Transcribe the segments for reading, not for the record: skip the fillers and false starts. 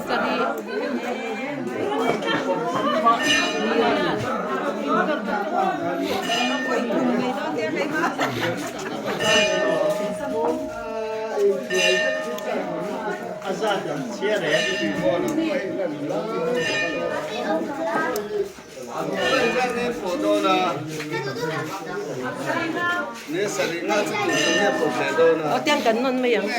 Sarih. Aw tiang kan nawn mai ang.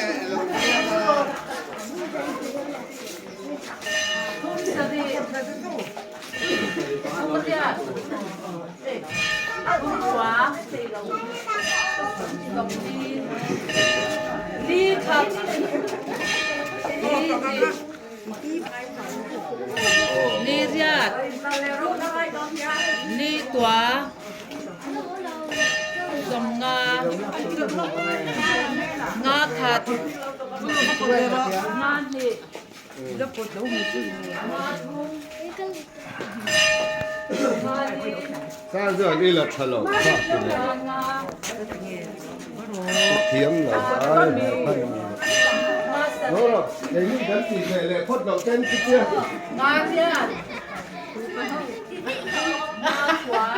Ni riat, ni kua, 50, nga khat, nga hnih, nga riat, nga kua,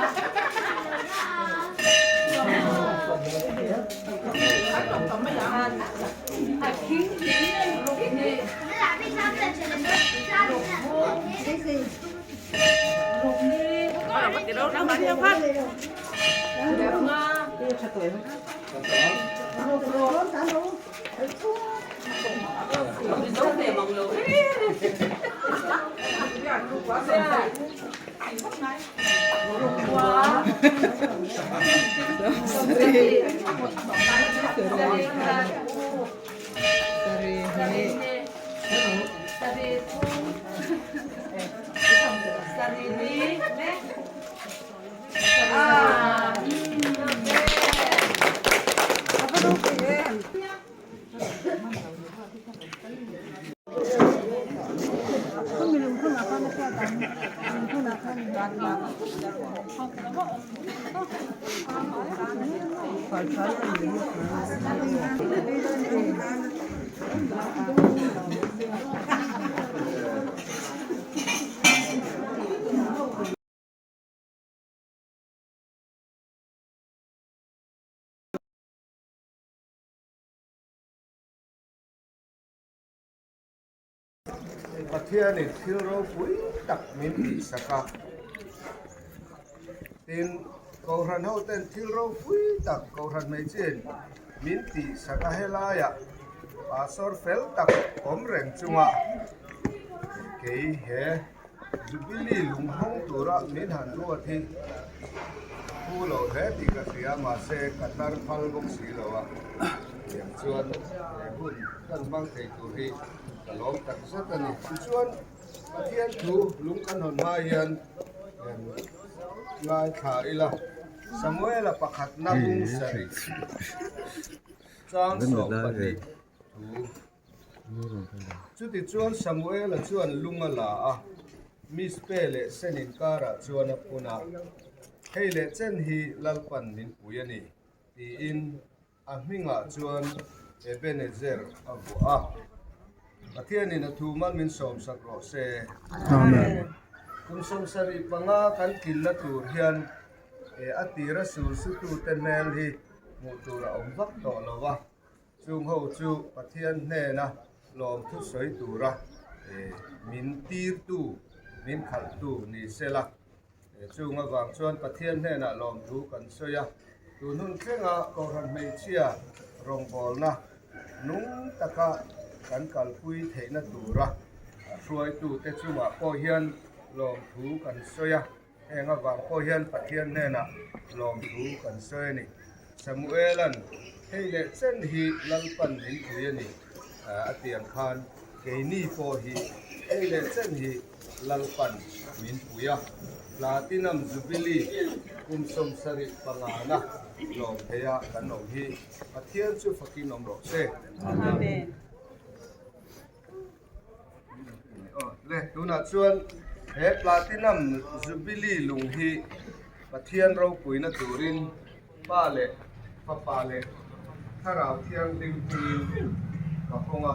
Pathianin thil ropui tak min tihsak a, tin Kohhran hoten thil ropui tak Kohhran hmeichhiain min tihsak a, helaiah Pastor fel tak awm reng chunga kei he Jubilee lunghawng tura min han ruat hi thu lo hle tih ka hria mahse ka tar phal bawk si lo a, tiang chuan he hun kan hmang thei tur hi ka lawm tak zet a ni. Tichuan Pathian thu lung kan hawn hma hian ngaithla ila Samuela pakhatna bung sarih chang 12 thu. Chutichuan Samuela chuan lung a la a, Mizpe leh Sen inkarah chuan a phun a, Hei leh chen hi Lalpan min pui a ni, tiin a hmingah chuan Ebenezer a vuah a. Pathianin a thu mal min sawmsak rawh se. Amen. Kum 75 kan tlinna tur hian a tira sulsutute hmel hi hmuh tur a awm vak tawh lo va. Chung ho chu Pathian hnena lawmthu sawi tura min tirtu, min khalhtu ni sela. Chung avang chuan Pathian hnenah lawmthu kan sawi a, tun hun thlenga Kohhran hmeichhia rawngbawlna nung taka kan kalpui theihna tura hruaitute chungah pawh hian lawmthu kan sawi a. Heng avang pawh hian Pathian hnenah lawmthu kan sawi a ni. Samuela'n, Hei leh chen hi Lalpan min pui a ni, a ti ang khan keini pawh hi hei leh chen hi Lalpan min pui a. Platinum Jubilee kum 75 na lawm theia kan awm hi Pathian chu fakin awm rawh se. Amen. Le, tunah chuan he Platinum Jubilee lung hi Pathian ropuina turin Pa leh Fapa leh Thlarau Thianghlim hmingin ka hawng a.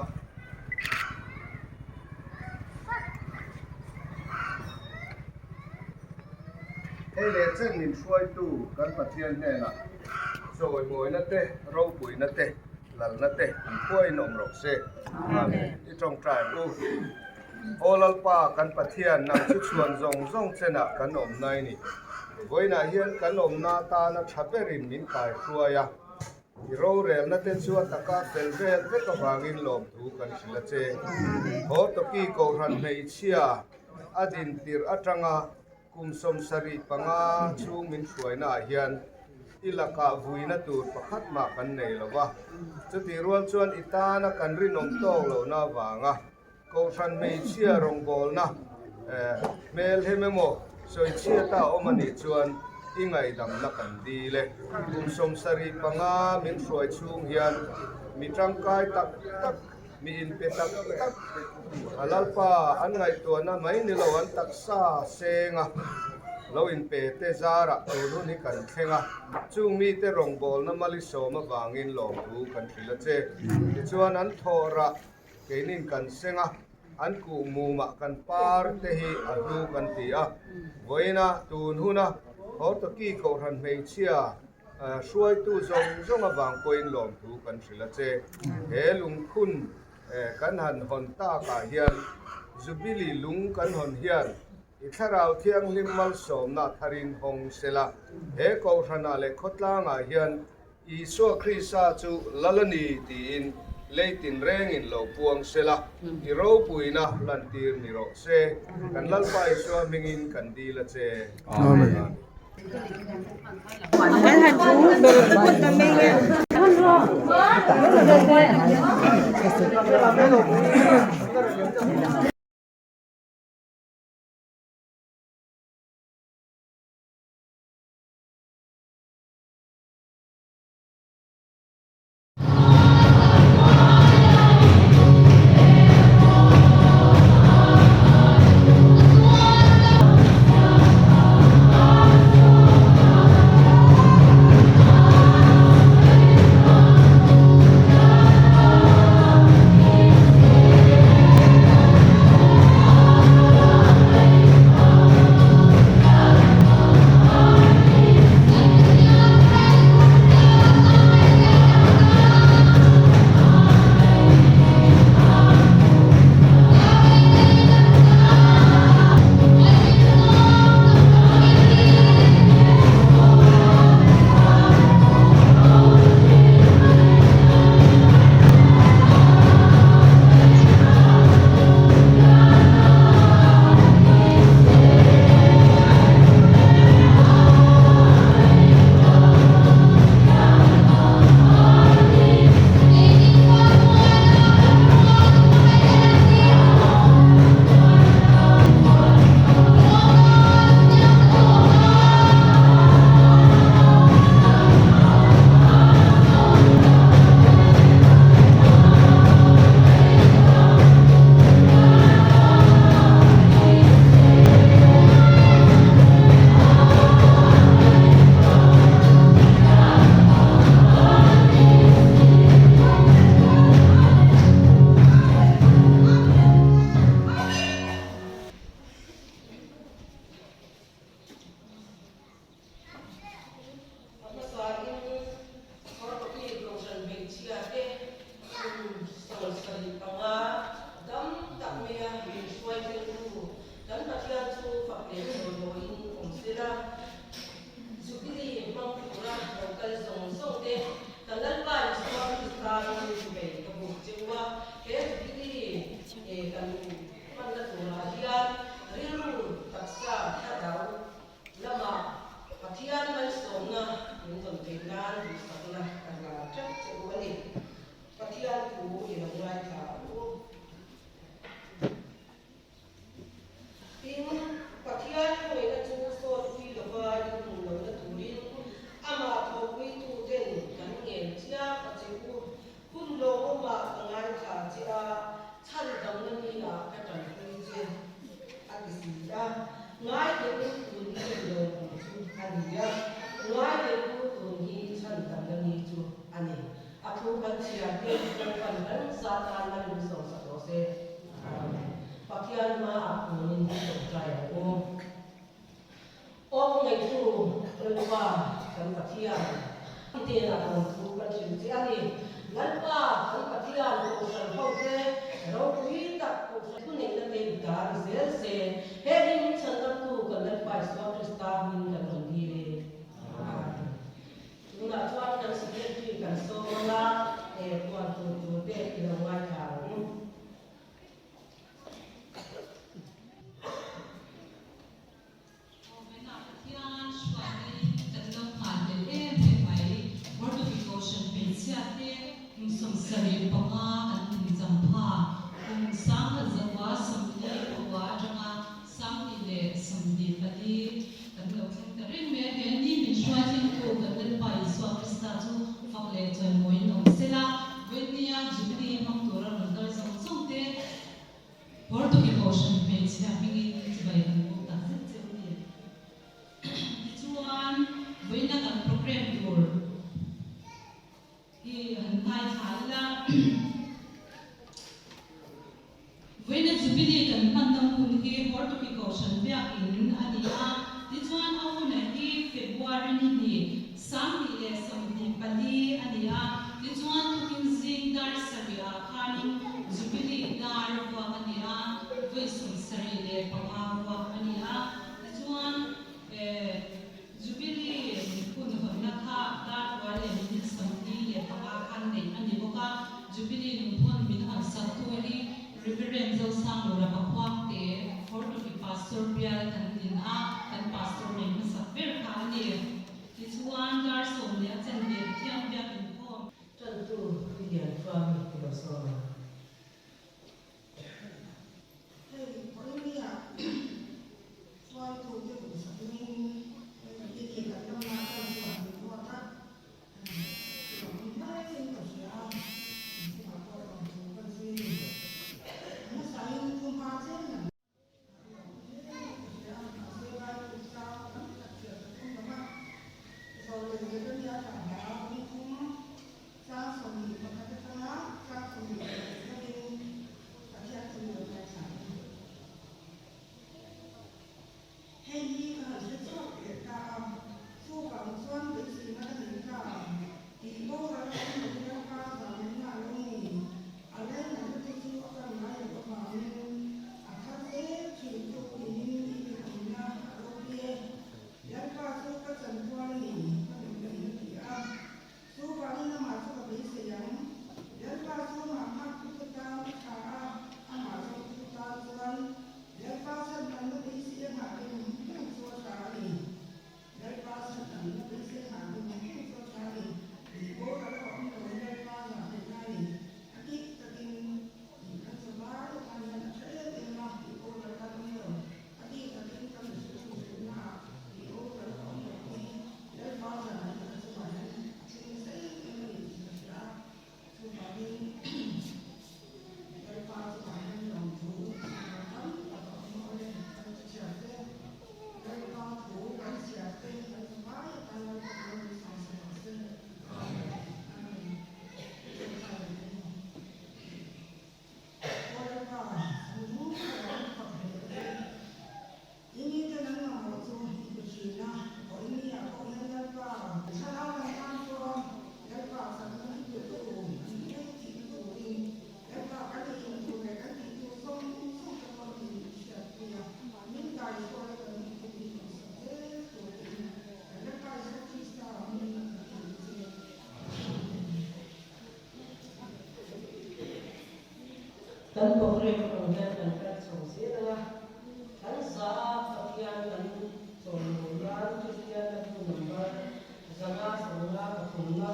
Hei leh chen min hruaitu kan Pathian hnenah chawimawina te, ropuina te, lalna te kumkhuain awm rawh se. Amen. I tawngtai ang u. Aw Lalpa kan Pathian, nang chu chhuan zawng zawng chenah kan awmna i ni. Vawiinah hian kan awmna atana tha berin min kaihruai a. I rorelna te chu a taka fel vel vek avangin lawmthu kan hrilh a che. Haw Tawki Kohhran hmeichhia a din tirh atanga kum 75 chhung min hruainaah hian i lakah vuina tur pakhat mah kan nei lo va. Chutih rual chuan i tana kan rinawm tawk lohna avanga Kohhran hmeichhia rawngbawlna hmel hem emaw sawichhiata a awm a nih chuan i ngaihdamna kan dil e. Kum 75 min hruai chhung hian mi tangkai tak tak, mi inpe tak tak, a Lalpa an ngaihtuahna mai ni lo an taksa senga lo inpe te zarah tun hun hi kan thleng a, chung mite rawngbawlna malisawm avangin lawmthu kan hrilh a che. Tichuan an thawhrah Keinin kan seng a, an kuh mumah kan par te hi a hlu kan ti a. Vawiina tun huna Hortoki Kohhran hmeichhia hruaitu zawng zawng avang pawhin lawmthu kan hrilh a che. He lungphun kan han hawn takah hian Jubilee lung kan hawn hian i Thlarau Thianghlim malsawmna tharin hawng sela, he Kohhranah leh khawtlangah hian Isua Krista chu Lal a ni tiin lei tinrengin lo puang se la, i ropuina lantir ni rawh se. Kan Lalpa Isua hmingin kan dil a che. Amen. A hmasain Hortoki Kohhran hmeichhia te kum 75 dam tak maia min hruai thlengtu kan Pathian chu fak leh chawimawiin awm sela, Jubilee hmang tura lo kal zawng zawng te kan Lalpa Isua Krista chu bei ka buk cheu a, he Jubilee kan hmanna turah hian rilru taksa thlarau Lamah Pathian malsawmna min dawn theih nan duhsakna ka hlan teuh che u a ni. Pathian thu i lo ngaithla ang u. Tin, Pathian hruaina chu sawtpui lova in hmuh lohna turin amah thawhpuituten kan ngen chiang a che u. Hun lawmawmah ka ngaithla che a, chhan damna ni ah ka tanpui che a ti si a. Ngai deuh u tun hi hun lawmawm chu a ni a, ngai deuh u tun hi chhan damna ni chu a ni. A thu kan chhiar te Lalpan kan zat tan a rin sawmsak rawh se. Amen. Pathian hmaah tunin tawngtai ang u. Aw ngaihtu Lalpa kan Pathian, i hnenah lawmthu kan hrilh che a ni. Lalpa kan Pathian kohhran hote ropui tak kohhran thuneihna te i ta ni zel se, he hi min chhandamtu kan Lalpa Isua Krista hming kan rawn dil e. Amen. Tunah chuan kan secretary kan sawm anga puan tur tur te i lo ngaithla ang. Amen-ah Pathian hruaina in kan lo nghal tel em em mai. Portuguese Kohhran hmeichhia te kum 75 kan incham pha. Kum 1964 atanga 2024 kan lo thleng ta reng mai a. He ni min hruai thlengtu kan Lalpa Isua Krista chu fak leh chawimawiin awm sela. Vawinia Jubilee hmang tura rawn kal zawng zawng te Portuguese Kohhran hmeichhia hmingin chibai kan buk tak zet che u ni. Tichuan, vawiina kan program tur hi han ngaithla ila. Vawiina Jubilee kan hmanna hmun hi Portuguese Kohhran biakin a ni a. Tichuan, a huna hi February ni hnih, 2024 a ni a. Tichuan, tukin zing dar sarih ah khanin Jubilee dar vuak a ni a, vawi 75 vuak a ni a. Tichuan, Jubilee hun hawnna kha dar rual leh minute 45 khan neih a ni bawk a. Jubilee lungphawn min hawn saktu hi Reverend Zosanglura Pakhuangte, Hortoki Pastor bial kan din a, kan Pastor nei hmasak ber kha a ni. Tichuan, dar sawm leh a chanve Pathian biak inkhawm. Tantu i lian tluang i ti lo sawm ang. Hei Pawlnia hruaitute duhsaknin Jubilee kan lamah tantu ah min ruat a, lawm maiin ka hria a, in chungah pawh lawmthu kan sawi a ni. A hmasain thu hma chen lam. Hei hi ka han hre chhuak leh ta a, chuvang chuan beiseina ka nei ta tih boral a awm lo Lalpa zalenna a lo ni. A lainatna te chu a kan ngai loh avangin a thar zel thin chu nimin i rinawmna a ropui e. Lalpa chu ka chanpual a ni, ka nunna in a ti a. Chuvangin amah chu ka beisei ang. Lalpa chu amah nghaktu te tan a tha a, amah zawngtu tan chuan Lalpa chhandamna beisei a nghah veng veng chu a tha a ni. Lalpa chhandamna beisei a nghah veng veng chu a tha a ni. Tih boral a awm lo in Lalpa zahneihna a ni. A dik takin tih kan zavai atan hian a tha em em a, tih boral kan awm lo. A dik takin kan mihring hrilhnaah tih boral a awm lo hi Lalpa zahneihna kan chungah hian a thleng nasa em em a ni tih ka hria a. Chuvangin Lalpa chungah hian lawmthu tam tak a awm awle kan chhiar te, Lalpa thu kan chhiar te kan zavai atan Lalpa chu min sawi sak rawh se. Amen. Ṭawngṭai ang u. Aw Lalpa, nung taka kan fak hle che. I mite nan mamawh chu i pe thin a, vawinia pawh hian Lalpa thlarau lam tan chuan Lalpa chakna hi pe tu an ngei tihna turin Lalpa kan ei in tur leh kan tih tur zawng zawng te pawh hi min hriatpui a, min kaihruai a kan mite min duhsak zel turin kan Lalpa Isua Krista hmingin kan dil che. Amen. Kan programme ang hian kan kal chho zel ang a, kan za a Pathian kan chawlmawi nan Kristian na bu number 553 na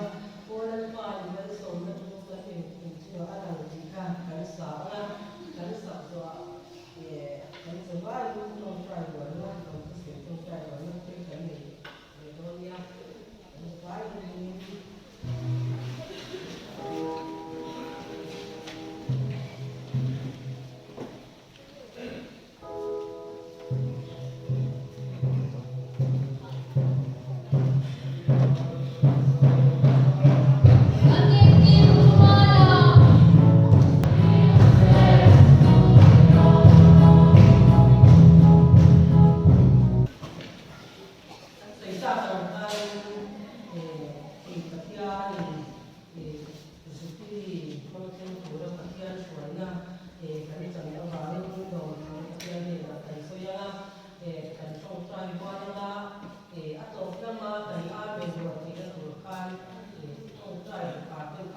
Paul Lalpa i malsawmna chu kan engkim chungah a lang tih kha kan sa ang a, kan sak zawhah kan zavaiin tawngtai rualna, lawmthusawi tawngtai rualna te kan nei ve dawn nia, kan zavaiin.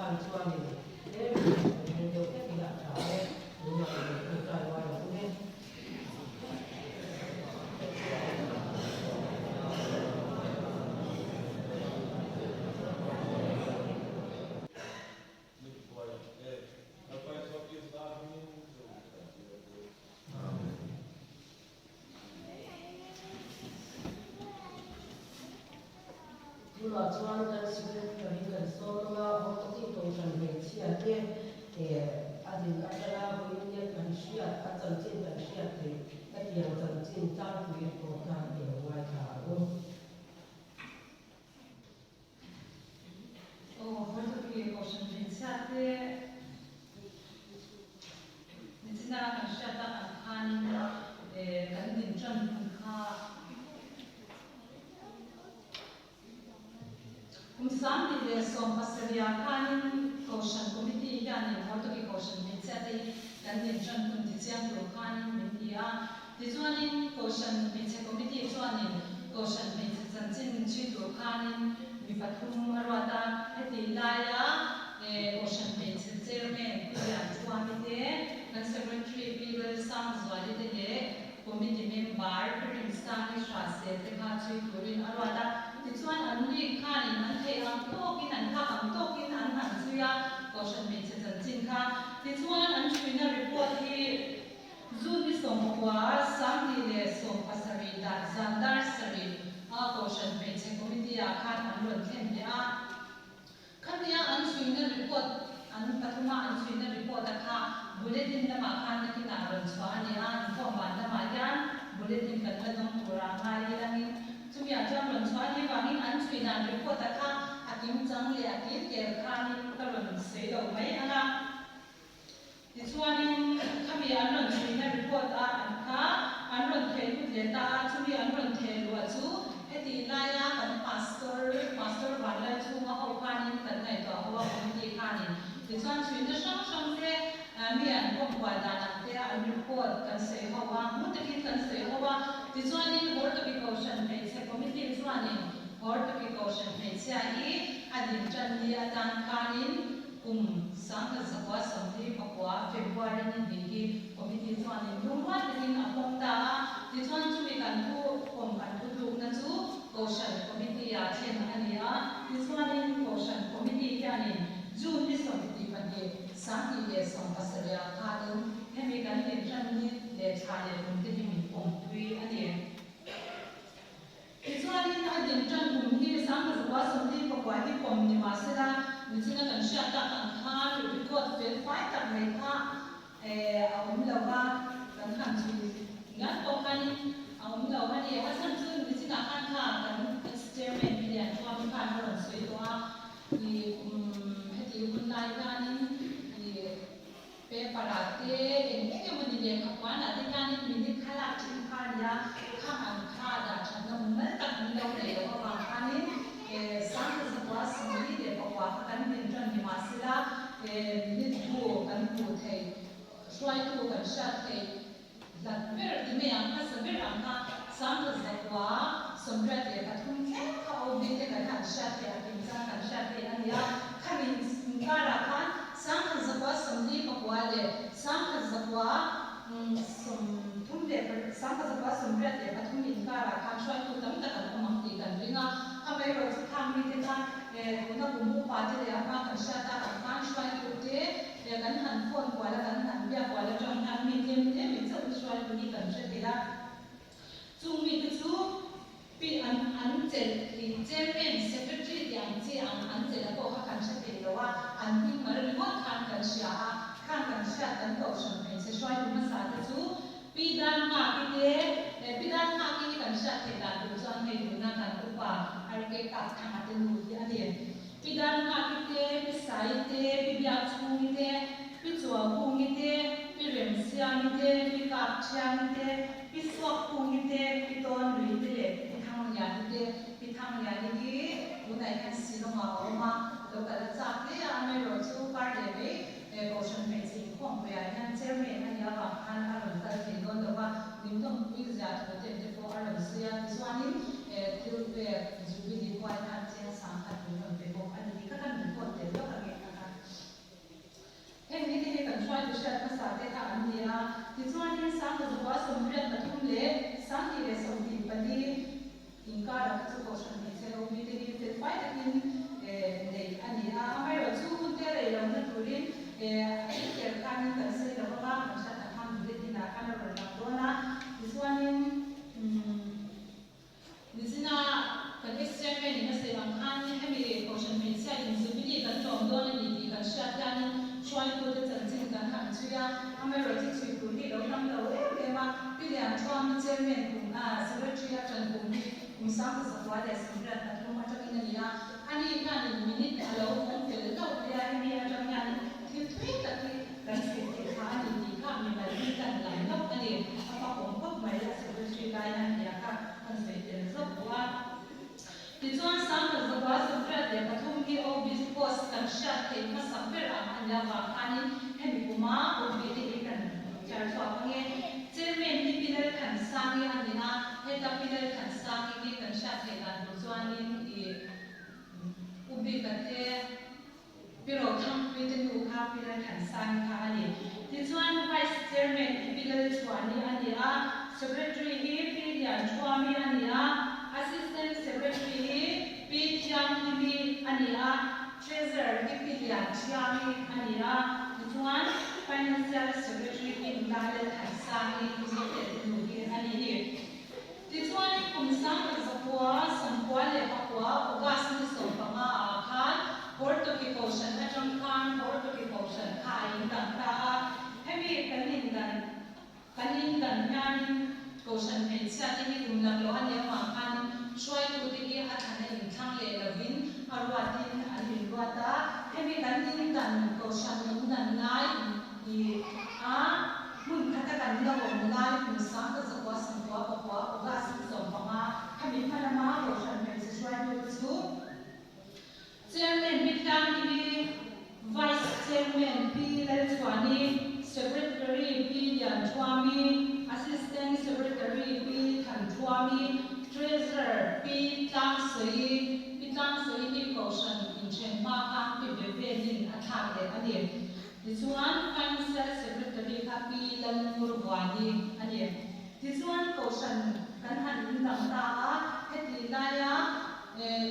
khan chuanin tlemin kan hre deuh hlek ila a tha e, tunah i lo tawngtai rual ang e. Tunah chuan kan secretary kan sawm anga Hortoki Kohhran hmeichhia te a din atanga vawiin kan hriat a chanchin kan hriat theih hetiang chanchin tlangpui report kha i lo ngaithla ang u. Aw, Hortoki Kohhran hmeichhia te nichina kan hriat tak ang khanin kan din tan hun kha Kum 2017 ah khanin Kohhran Committee hianin Hortoki Kohhran hmeichhia te hi kan din tan hun tichiang tur khanin min ti a. Tichuanin Kohhran Hmeichhe Committee chuanin Kohhran hmeichhe chanchin chhui tur khanin mi pathum a ruat a. Heti laia Kohhran Hmeichhe Chairman Pu Lian Thuami te, kan Secretary Pi Lalsangzuali te leh Committee member Pi Rimsangi Hrahsel te kha chhui turin a ruat a. Tichuan an ni khanin an theih ang tawkin an phak ang tawkin an han chhui a Kohhran Hmeichhe chanchin kha. Tichuan an chhuina report hi June ni 19 70 dan zan dar sarih a Kohhran Hmeichhe Committee ah khan an rawn thlen leh a. Khatia an chhuina report an pathuma an chhuina report a kha bulletin lamah khan nakinah rawn chhuah a ni a, inkhawm van lamah hian bulletin kan la dawng tura ngai ilangin chumiah chuan rawn chhuah a nih vangin an chhui dan report a kha a kimchang leh a kilkel khanin ka rawn sawi lo mai ang a. Tichuanin khami an rawn chhuina report a an kha an rawn theh lut leh ta a, chumi an rawn theh luah chu heti laia kan pastor, Pastor Vanlalchhunga ho khanin kan ngaihtuah ho a committee khanin. Tichuan chhuina hrang hrang te mi an pawm kual dan ang te an report kan sawi ho a, hmu takin kan sawi ho a. Tichuanin Hortoki Kohhran hmeichhe committee chuanin Hortoki Kohhran hmeichhia hi a din tan ni atan khanin, Kum 1949 February ni hnih hi Committee chuanin lungrual takin a pawm ta a, tichuan chumi kan thu pawm kan thu tlukna chu Kohhran Committee-ah thlen a ni a, tichuanin Kohhran Committee hianin June ni 22, 2017 ah khanin hemi kan inhran ni leh thla leh kum te hi min pawmpui a ni. Tichuanin a din tan kum hi 1949 hi pawm ni mah sela, nichina kan hriat tak ang khan record fel fai tak mai kha a awm lo va, kan han chhui ngial pawh khanin a awm lo a ni. A chhan chu nichinah khan kha kan ex-chairman Pi Lianṭhuami khan a rawn sawi tawh a, i kum heti hun lai hianin i Paper ah te eng eng emaw ni lehkha puan ah te hianin minute kha lak thin kha a nia, khang ang kha dah thatna mumal tak an lo neih loh avang khanin 1949 kha kan din tan ni mahsela minute bu kan hmuh theih, hruaitu kan hriat theih hlat ber ti mai ang, hmasa ber ang kha 1983 thleng kha OB te kan han hriat theih a, kimchang kan hriat theih a ni a, khami inkarah khan 1949 leh 1930 leh 1983 inkarah khan hruaitu tam tak an awm ang tih kan ring a, amaherawhchu khang mite khan tuna kum upa te leh a hma kan hriat tak ang khan hruaitu te Kan han phone kual a, kan han biak kual atang hian mi tlem tlem in chauh hi hruaitu hi kan hre thei a. Chung mite chu pi an an chelh i chairman, secretary tih ang chi ang an chelh a pawh kha kan hre thei lo a, an hming mal ringawt khan kan hria a, khang kan hriat kan kohhran hmeichhe hruaitu hmasa te chu Pi Dan Nghaki te, Pi Dan Nghaki hi kan hriat theih dan tur chuan hei tuna kan upa RK Kapthanga te nu hi a ni. Pi Darnghaki te, Pi Sai te, Pi Biakchhungi te, Pi Chuaukungi te, Pi Remsiangi te, Pi Kapṭhiangi te, Pi Suakkungi te, Pi Tawnlui te leh Pi Thangliani te. Pi Thangliani hi tunah hian Shillong-ah a awm a, lo kal a chak hle a, amaherawh chu kar leh mai Kohhran hmeichhe inkhawmpuiah hian chairman a nih avang khan a rawn kal thei dawn lo va, min tawmpui zia thu te te pawh a rawn sawi a, tichuanin thil pek Jubilee puai khan chiang sang khat min rawn pe bawk a ni tih kha kan report tel lawk a nge kha kha. Amaherawhchu chhui tur hi lo tam lo em em a, Pi Lianṭhuami Chairman kum a Secretary a ṭan kum hi kum 1983 aṭangin a ni a, ani hianin minute a lo vawng fel hlauh mai a, hemi aṭang hianin thil thui tak hi kan chhui theih kha a ni tih kha mimal hi kan lam hlauh a ni. A fakawm khawp mai a Secretary lai hian nia kha kan sawi tel zawk bawk a. Tichuan, 1983 hi OB post kan hriat theih hmasak ber ang a nia vang khanin hemi kuma OB te hi kan chhiar chhuak ang e. Chairman hi Pi Lalthansangi a ni a, heta Pi Lalthansangi hi kan hriat theih dan tur chuanin i U Bika te, Pi Rothangpui te nu kha Pi Lalthansangi kha a ni. Tichuan, Vice Chairman hi Pi Lalchhuani a ni a, Secretary hi Pi Lianṭhuami a ni a, Assistant Secretary hi Pi Thianghimi a ni a, Treasurer hi Pi Lianṭhiami a ni a, tichuan, Financial Secretary hi Nula Lalthansangi Mizote te nu hi a ni ni. Tichuanin kum 1999 August ni 15 ah khan Hortoki Kohhran atang khan Hortoki Kohhran kha a indang ta a, hemi kan indan kan indan hianin Kohhran hmeichhia te hi kum lak loh a nih avang khanin hruaitute hi a thlan a inthlang leh lovin a ruatin an inruat a, hemi kan indan Kohhran indan lai i a. Hmun khata kan la awm lai kum 1999 August ni 15 khami hma lama Kohhran hmeichhe hruaitute chu Chairman Pi Tlangkimi, Vice Chairman Pi Lalchhuani, Secretary Pi Lianṭhuami, Assistant Secretary Pi Thanṭhuami, Treasurer Pi Tlangsawi, Pi Tlangsawi hi Kohhran inṭhen hma khan Pi Bevelin a thlak leh a ni. Tichuan, Financial Secretary kha Pi Lalngurvuani a ni. Tichuan, Kohhran kan han indang ta a, heti laia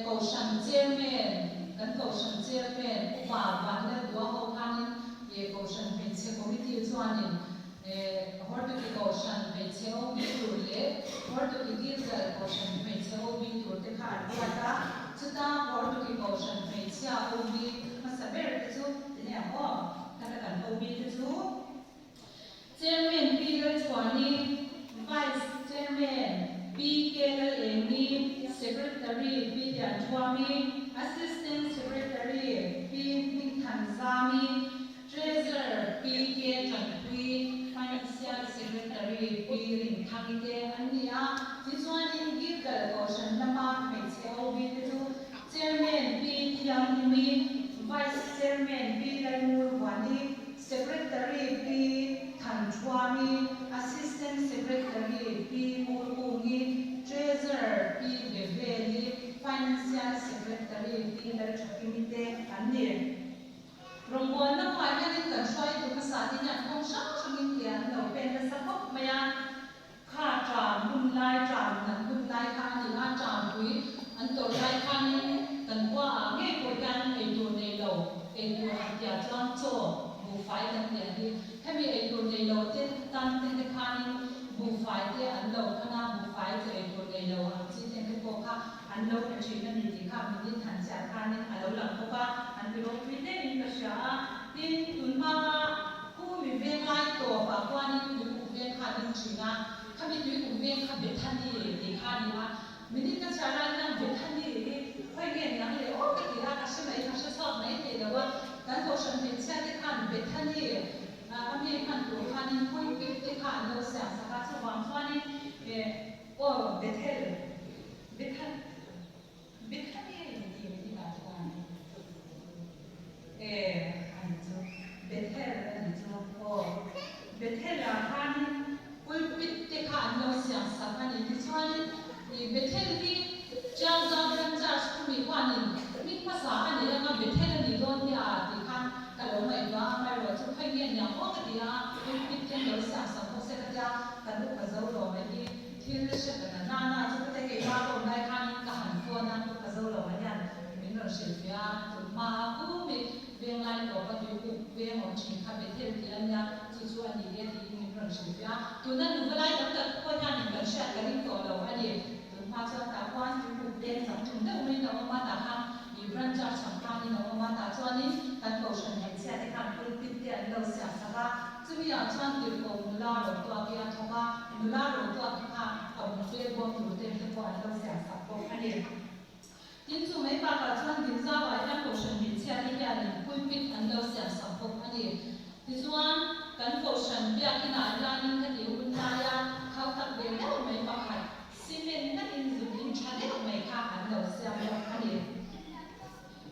Kohhran Chairman, kan Kohhran Chairman Upa Vanlalduha ho khanin Kohhran Hmeichhe Committee chuanin Hortoki Kohhran Hmeichhe OB tur leh Hortoki Gilgal Kohhran Hmeichhe OB tur te kha an ruat a, chuta Hortoki Kohhran Hmeichhia OB hmasa ber te chu Enge ang aw? Ka ta kan ho mi te chu Chairman Pi Lalchhuani, Vice Chairman Pi K Lal-Engi, Secretary Pi Lianṭhuami, Assistant Secretary Pi Hmingthanzami, Treasurer Pi K Ṭanpui, Financial Secretary Pi Rinthangi te an ni a. Tichuanin Gilgal Kohhran lama hmeichhe OB te chu Chairman Pi Thianghimi, Vice Chairman Pi Lalngurvuani, Secretary Pi Thanṭhuami, Assistant Secretary Pi Ngurkungi, Treasurer Pi Beveli, Financial Secretary Pi Lalṭhakimi te an ni. Rawngbawlna kawngah hianin kan hruaitu hmasa te hian kawng hrang hrangin ke an lo pen nasa khawp mai a. Kha ṭam hun lai, ṭam nat hun lai kha a ni a, ṭampui an tawrh lai khanin kan khua ah ngei pawh hian eitur nei lo, eitur han tiah chuan chaw, buhfai kan ti ang hi. Hemi eitur nei lo te tan te te khanin buhfai te an lo khan a, buhfai chaw eitur nei lo ang chi te te pawh kha an lo pe ṭhin a ni tih kha minute han chhiar khanin a lo lang bawk a, an ti ropui hle in ka hria a. Tin, tun hmaa Pu mi veng lai tawp ah khuanin tuikuk veng kha a ding thin a, khami tuikuk veng kha Bethany tih kha a ni a, minute ka chhiar lai hian Bethany hi khawi nge ni ang le aw ka ti a, ka hre mai, ka hre chhuak mai thei lo a, kan kohhran hmeichhia te khan Bethany a mi hman tur khanin pulpit te kha an lo siam sak a, chuvang chuanin aw Bethel, Bethany. Bethany a inti minute ah chuan e a ni chu Bethel a ni chu aw Bethel ah khanin pulpit te kha an lo siam sak a ni tichuanin i Bethel hi Chiangzau Branch Church khumi khuanin hming hmasa a nei anga Bethel a nih dawn hi a tih kha ka lo ngaihtuah a amaherawh chu khawi nge niang aw ka ti a pulpit te an lo siam sak bawk se ka tia kan upa zo lo mai hi Thil hre ta na na na chu ka te keimah ka awm lai khanin ka han phone a, ka zo lo ah hian min rawn hrilh ve a, tun hma a kumi veng lai tawp a tuikuk veng awm thin kha Bethel tih a nia, chu chu a ni e tiin min rawn hrilh ve a, tuna nuva lai tam tak pawh hianin kan hriat ka ring tawh lo a ni, tun hma chuan tah khuan tuikuk veng chang tum deuh maiin a awm a, tah khan i branch a chang khanin a awm a, tah chuanin kan kohhran hmeichhia te khan pulpit te an lo siam sak a. Chumi ah chuan tirhkoh nula Rotuaki a thawk a, nula Rotuaki kha a bungbel bawm tur te te pawh an lo siam sak bawk a ni. Tin, chu mai bakah chuan Dinzauah hian Kohhran hmeichhia te hianin pulpit an lo siam sak bawk a ni. Tichuan, kan Kohhran biakinah hianin heti hun laia khau tak ve deuh mai pakhat cement nakin zun in tha deuh mai kha an lo siam bawk a ni.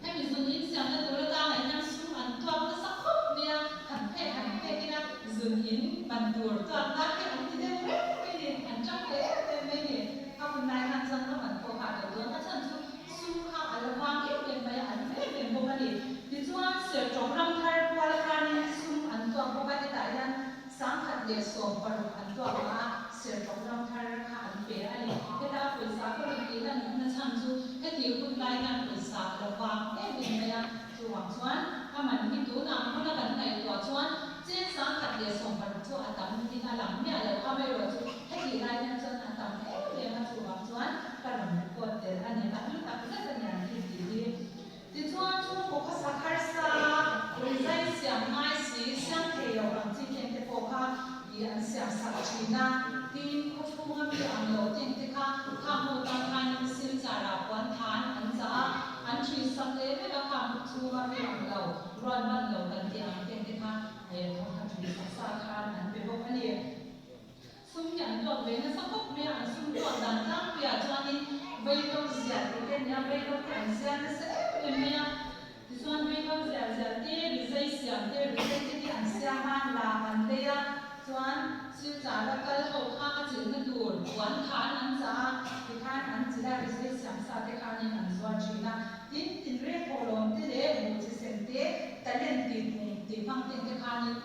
Hemi zun in siamna tur atangah hian sum an tuak nasa khawp mai a, han phek han phek ila zun in man tur tuakna hi an ti deuh reng mai ni, an tang leh em em mai ni. A hun lai khan chuan a man pawh kha a lo dawn a chhan chu sum kha a la vang em em mai a, an em em bawk a ni. Tichuan Sertawk ram thar kual khanin sum an tuak bawk a, hetah hian 1016 an tuak a, Sertawk ram thar kha an pe a ni. Heta pawisa ka rawn tih lan na chhan chu heti hun lai hian pawisa a la vang em em mai a, chuvang chuan a man hi tunah hmuna kan ngaihtuah chuan cheng 1016 chu a tam in a lang miah lo, amaherawhchu heti lai hian chuan a tam em em a, chuvang chuan ka rawn record tel a ni, a hlu tak zet a ni an thil tih hi. Tichuan chhungkaw khawsak harsa, rizai siam ngai si, siam thei lo ang chi teng te pawh kha i an siam sak thin a. Tin, khawchhunga mi ang lo teng te kha khang ho tan khanin silchar ah puan than an chah a, an thui sak leh vek a, khang chhunga mi ang lo, ruat man lo kan tih ang teng te kha thawmhnaw thui sak sa khan an pe bawk a ni. Sum hi an tuak ve nasa khawp mai a, an sum tuak dan tlangpuiah chuanin vaihlo ziah tih te a ni a, vaihlo te an zial nasa em em mai a, tichuan vaihlo ziah ziah te, rizai siam te, rizai te hi an siam a, la an lei a, chuan silchara kal ho kha a chilhna tur puan khan an chah a, tikhan an chilh a, rizai siam sa te khanin an zuar thin a, tin tinreng thawhlawm te leh buh chi sem te, talent tih pung tih hmang ten te khanin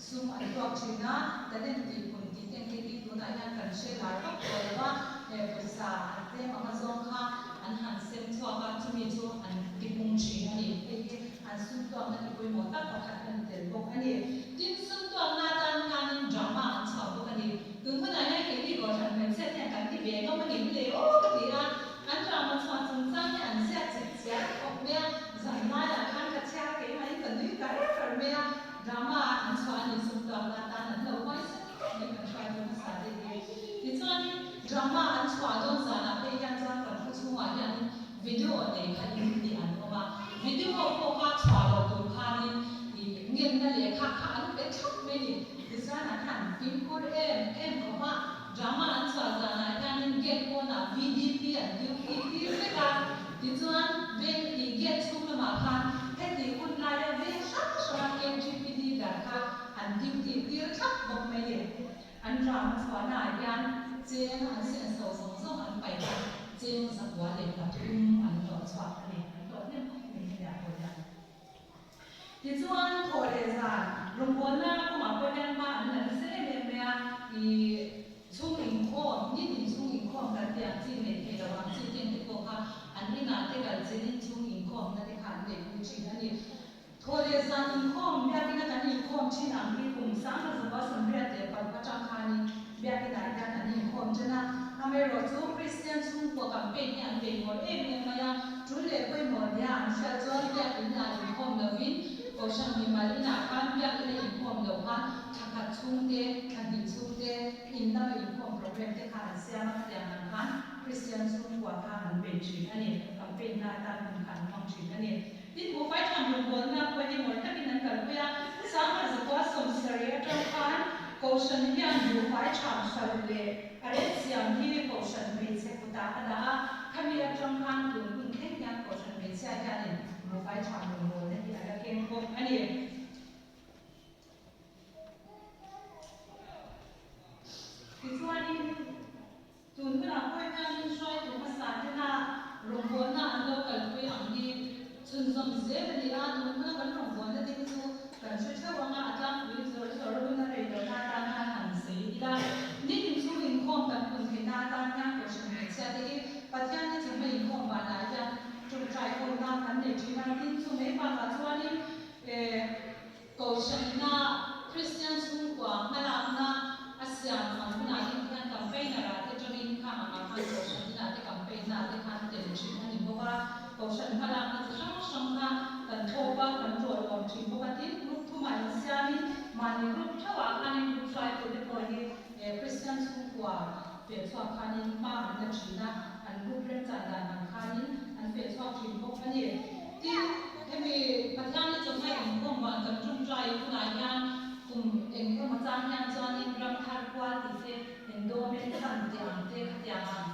Sum an tuak thin a, talent tih pun tih te hi hi tunah hian kan hre lar vak tawh lo a, he pawisa an tlem anga zawng kha an han sem chhuak a, chumi chu an tipung thin a ni. Hei hi an sum tuakna ti pawimawh tak pakhat a ni tel bawk a ni. Tin, sum tuakna atan hianin drama an chhuah bawk a ni. Tun hunah hian keini Kohhran hmeichhia te hian kan ti ve ngam a ni le aw ka ti a, an drama chhuah chungchang hi an ziak chip chiar khawp mai a, zan laiah khan ka chhiar keimahin ka nui kar kar mai a. Drama an chhuah a nih sum tuakna atan an lo huaisen khawp mai kan hruaitu hmasa te hi. Tichuanin drama an chhuah dawn zanah phei hian chuan kan thu chhungah hianin video nei kha in tih an awm a, video pawh kha chhuah loh tur khanin ih ngenna lehkha kha an pe thlap mai ni. Tichuan an han fimkhur em em khawp a, drama an chhuah zanah hianin gate pawnah VDP an duty tir vek a, tichuan veng ih gate chhung lamah khan heti hun laia veng hrang hranga KGPD dar kha an duty tir thlap bawk mai ni. An drama chhuahnaah hian cheng an senso zawng zawng an paih a, cheng 103 an hlawh chhuak a ni. An hlawh hnem khawp mai hetiang pawh hian. Tichuan, thawh leh zan rawngbawlna kawngah pawh hian hma an la nasa em em mai a, ih chhung inkhawm, nitin chhung inkhawm kan tih ang chi neih theih loh ang chi tente pawh kha an inah te kal chelin chhung inkhawmna te kha an neihpui thin a ni. Thawh leh zan inkhawm, biakina kan inkhawm thin ang hi kum 1985 atang khanin biakinah hian an inkhawm tan a, amaherawhchu Kristian chhungkua campaign hi an bei ngawr em em mai a, tul leh pawimawh nia an hriat chuan biakin lah inkhawm lovin Kohhran mimal inah khan biakina inkhawm loh khan thla khat chhungte, thla hnih chhungte in lama inkhawm program te kha an siam a, khatiang ang khan Kristian chhungkua kha an bei thin a ni, campaign na atan hun kha an hmang thin a ni. Tin, buhfai tham rawngbawlna pawh hi ngawih takin an kalpui a, 1970 atang khan Kohhran hian buhfai tham hralh leh a rem siam hi Kohhran hmeichhe kutah a dah a, khami atang khan tun hun thleng hian Kohhran hmeichhia hianin buhfai tham rawngbawlna hi a la keng bawk a ni. Tichuanin. Tun hunah pawh hianin hruaitu hmasa tena rawngbawlna an lo kalpui ang hi chhunzawm zel a ni a, tun huna kan rawngbawlna te hi chu kan hre theuh ang a, a tlangpui zawr zawr hun a rei lohna atan khan han sawi ila. Nitin chhung inkhawm kan pun theihna atan hian Kohhran hmeichhia te hi Pathian ni chawhma inkhawm vanah hian tawngtai hona kan nei thin a, tin chu mai bakah chuanin Kohhranna, Kristian chhungkua hmalakna a siam ang hunah te hian campaigner ah te tangin khang angah khan Kohhran inah te campaign na te khan tel thin a ni bawk a. Kohhran hmalakna chi hrang hrang kha kan thlawp a, kan rawlawm thin bawk a. Tin, group. thumah insiamin mahni group theuhah khanin group hruaitute pawh hi Kristian chhungkua feh chhuak khanin hma an la thin a, an group remchan dan ang khanin an feh chhuak thin bawk a ni. Tin, hemi Pathianni chawhma inkhawm van kan ṭawngṭai hunah hian kum eng emaw chang hian chuanin ram thar kual tih te, endowment fund tih ang te khatiang ang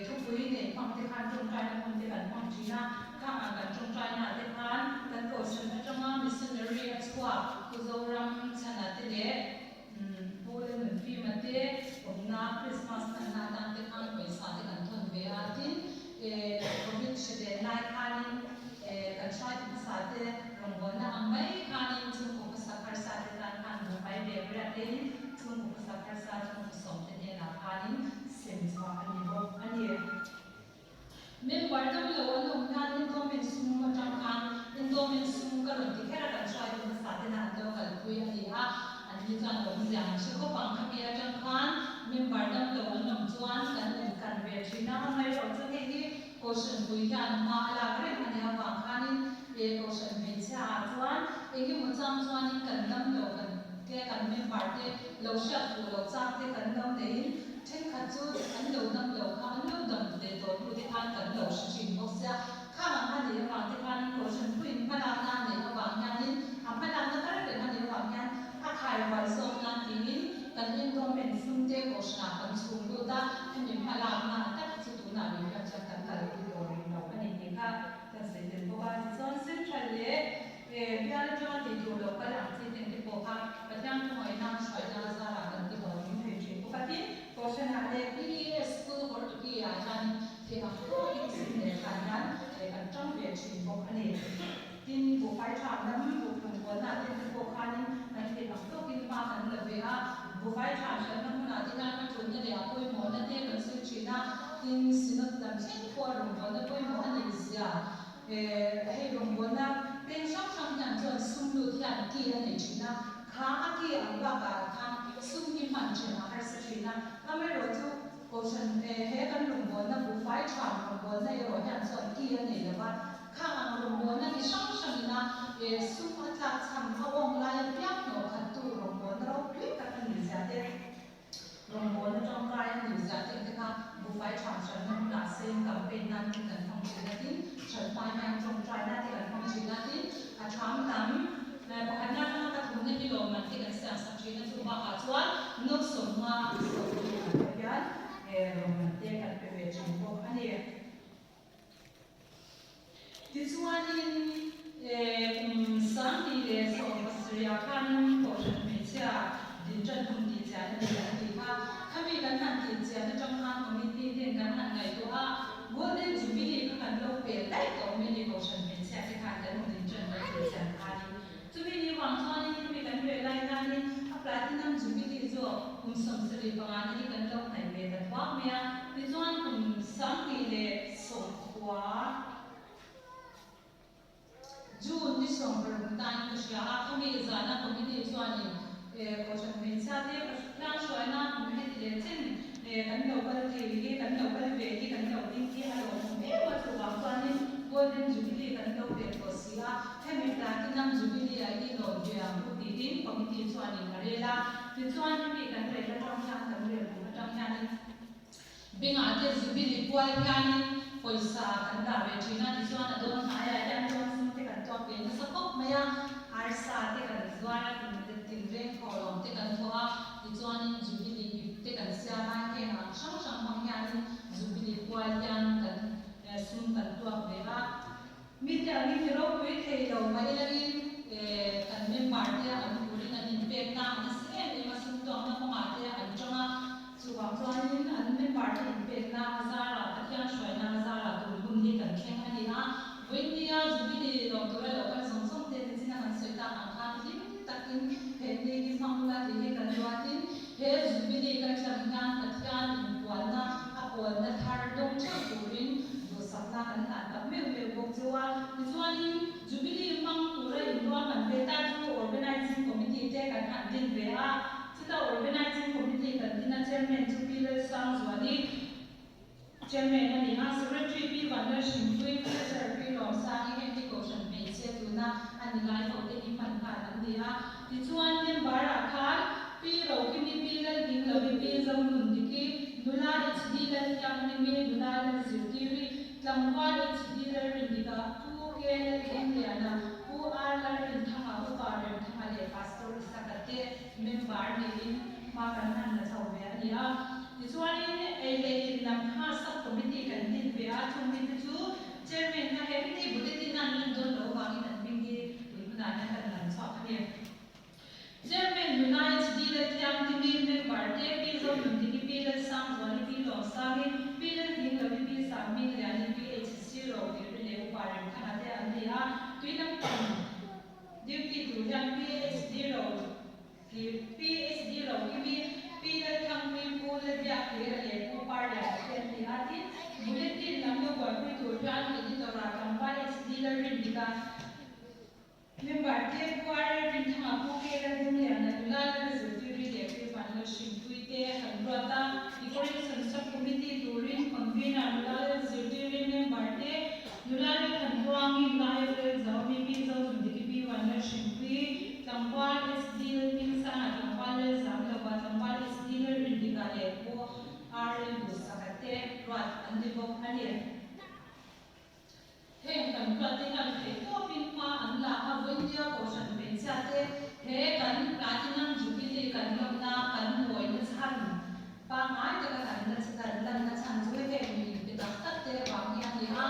thupui nei hmang te khan ṭawngṭaina hun te kan hmang ṭhin a, khang ang kan ṭawngṭaina te khan kan kohhran aṭanga missionary a chhuak Pu Zoram Chhana te leh Pu Lalnunfima te awmna Christmas hmanna atan te khan pawisa te kan thawn ve a, tin Covid hre den lai khanin kan hruai hmasa te rawngbawlna ang mai khanin chhungkaw hmasa harsa te tan khan buhfai ve riat tein chhungkaw hmasa harsa chhungkaw sawm te hnenah khanin sem chhuah a ni bawk a ni. Member dam lo an awm hian endowment sum atang khan endowment sum ka rawn ti kher a kan hruaitu hmasa tena an lo kalpui a ni a, an ni chuan awmzia an hre khawp ang. Khami atang khan member dam lo an awm chuan kan inkan ve thin a, amaherawhchu hei hi Kohhran pui hian hma a lak reng a nih avang khanin he Kohhran hmeichhia ah chuan engemaw chang chuanin kan dam lo kan te kan member te lo hriat fuh loh chak te kan lo neiin thenkhat chu an lo dam lo kha an lo dam ve tawh hnu te khan kan lo hre thin bawk sia. Khang ang a nih avang te khanin Kohhran puiin hmalakna a neih avang hianin a hmalakna kal reng a nih avang hian a khai rual zawk nan tiin kan endowment sum te Kohhranah kan chhung lut a, hemi hmalakna a tak hi chu tunah rih hian chuan kan kalpui tawh rih lo a ni tih kha kan sawi tel bawk a. Tichuan Central leh bial atanga tih tur lo kal ang chi ten te pawh kha Pathian khawngaihna hruaina azarah kan ti hlawh tling thei thin bawk a. Tin, Kohhranah leh PES School Hortuki-ah hianin theih ang tawkin sum leh khan hian kan tang ve thin bawk a ni. Tin, buhfai tha lam buhphun kualna te te pawh khanin kan theih ang tawkin hma kan la ve a. Buhfai tha hriatna hmunah te hian a tulna leh a pawimawhna te kan sawi thin a. Tin, Synod lam thleng pawh a rawngbawlna pawimawh a nih zia hei rawngbawlna peng hrang hrang hian chuan sum lut hian ki a nei thin a. Kha a ki ang bakah khan sum hi hman then a harsa thin a. Amaherawhchu Kohhran he kan rawngbawlna buhfai tha rawngbawlna erawh hian chuan ki a nei lo va, khang ang rawngbawlna chi hrang hrangina sum a tlak chhan a awng laia piang hnawh khattu rawngbawlna ropui tak a nih zia te, rawngbawlna tangkai a nih zia te te kha buhfai tha hranna hunah seng campaign nan te kan hmang thin a tin, hranhma hian tawngtaina te kan hmang thin a tin, a tham lam pakhatna atanga pathumna hi lawmman te kan siam sak thin a, chu bakah chuan nawmsawmnga sawmtu ah te hian lawmman te kan pe ve thin bawk a ni. Tichuanin kum 2017 ah khanin Kohhran hmeichhia din tan hun tih chian a ni an tih kha. Khami kan han tih chian atang khan committee ten kan han ngaihtuah a, Golden Jubilee kha kan lo pel daih tawh mai a ni Kohhran hmeichhia te khan kan din tan kan tih chian khanin. Chumi ni vang chuanin hemi kan reh lai hianin a Platinum Jubilee chu kum 75 na hi kan lo hnaih ve ta thuak mai a, tichuan kum 2010 June ni 60 tain ka hria a, khami zana committee chuanin Kohhran hmeichhia te Pathian hruaina kum heti leh chen kan lo kal thei hi, kan lo kal ve hi, kan lo ding hi a lawmawm em a, chuvang chuanin Golden Jubilee kan lo ve tawh si a, hemi Platinum Jubilee ah hi lawm ve ang u tiin committee chuanin a rel a, tichuan hemi kan rel atang hian kan rel kum atang hianin Bengah te Jubilee pual hianin pawisa kan dah ve thin a, tichuan a dawn hnaiah hian chuan sum te kan tuak ve nasa khawp mai a, arsa te kan zuar a, tinreng thawhlawm te kan thawh a, tichuanin Jubilee ip te kan siam a, heng ang hrang hrang hmang hianin Jubilee pual hian kan sum kan tuak ve a. Mite angin mi ropui thei lo mai langin kan member te an turin an inpek na a nasa em em a, sum tuakna kawngah te an tang a, chuvang chuanin an member te inpek na a zarah Pathian hruaina a zarah tun hun hi kan thleng a ni a. Vawinia Jubilee lawm tura lo kal zawng zawng te nichina kan sawi tak ang khan hlim takin he ni hi hmang ula tih hi kan ruatin he Jubilee kan tlang hian Pathian inpuanna a pawlna thar dawng theuh turin duhsakna kan hlan tak meuh meuh bawk chu a. Tichuanin Jubilee hmang tura inruahman ve ta chu Organising Committee te kan han din ve a, chuta Organising Committee kan din a Chairman chu Pi Lalsangzuani, Chairman a ni a, Secretary Pi Vanlalhrinpuii, Treasurer Pi Lawmsangi heng hi Kohhran hmeichhia tuna a ni lai ho te hi hman nghal an ni. ni a. Tichuan member-ah khan Pi Rokimi, Pi Laldinglovi, Pi Zonundiki, Nula HD Lalthianghlimmi, Nula Lalzirtiri, Tlangval HD Lalrindika, Pu K Laldingliana, Pu R Lalrinthanga, Upa Remthanga leh Pastor Isaka te member niin hma kan han la chho ve a ni a. Tichuanin ei leh in lam kha sub committee kan din ve a, chung mite chu Chairman kha he mite hi bulletin a an lan dawn loh avangin an hming hi tun hunah hian kan lam chhuak a ni. Chairman Nuna HD Lalthianghlimi, Member te, Pi Zonunthiki, Pi Lalsangzuali, Pi Lawmsangi, Pi Lalhinglovi, Pi Sangmingliani, Pi HC Rohiri leh Upa Remthanga te an ni a, tui lampang duty tur hian Pi HD Ro Pi HD Rohimi, Pi Lalthangpui, Pu Lalbiakhlira leh Pu Parliana te an ni a, tin, Bulletin lam lo buaipui tur hian Editor-ah Tlangval HD Lalrindika, Member te Puar Rinthanga Pu Kela Dingliana nula lal zirtiri leh Pi Vanlal Hringpui te kan ruat a, Decoration Sub Committee turin Convener nula lal zirtiri member te nula lal Thanruangi nula Aizawl Zaumi Pi Zozundiki Pi Vanlal Hringpui Tlangval SD Lalhmingsanga Tlangval Lal Zamlova Tlangval SD Lalrindika leh Pu RL Duhsaka te ruat an ni bawk a ni. Heng kan ruatte hian theih tawpin hma an la a, Vawinia Kohhran hmeichhia te he kan Platinum Jubilee kan lawmna kan mawina chhan pangngai taka kan la kan lanna chhan chu heng mi inpe tak tak te avang hi a ni a.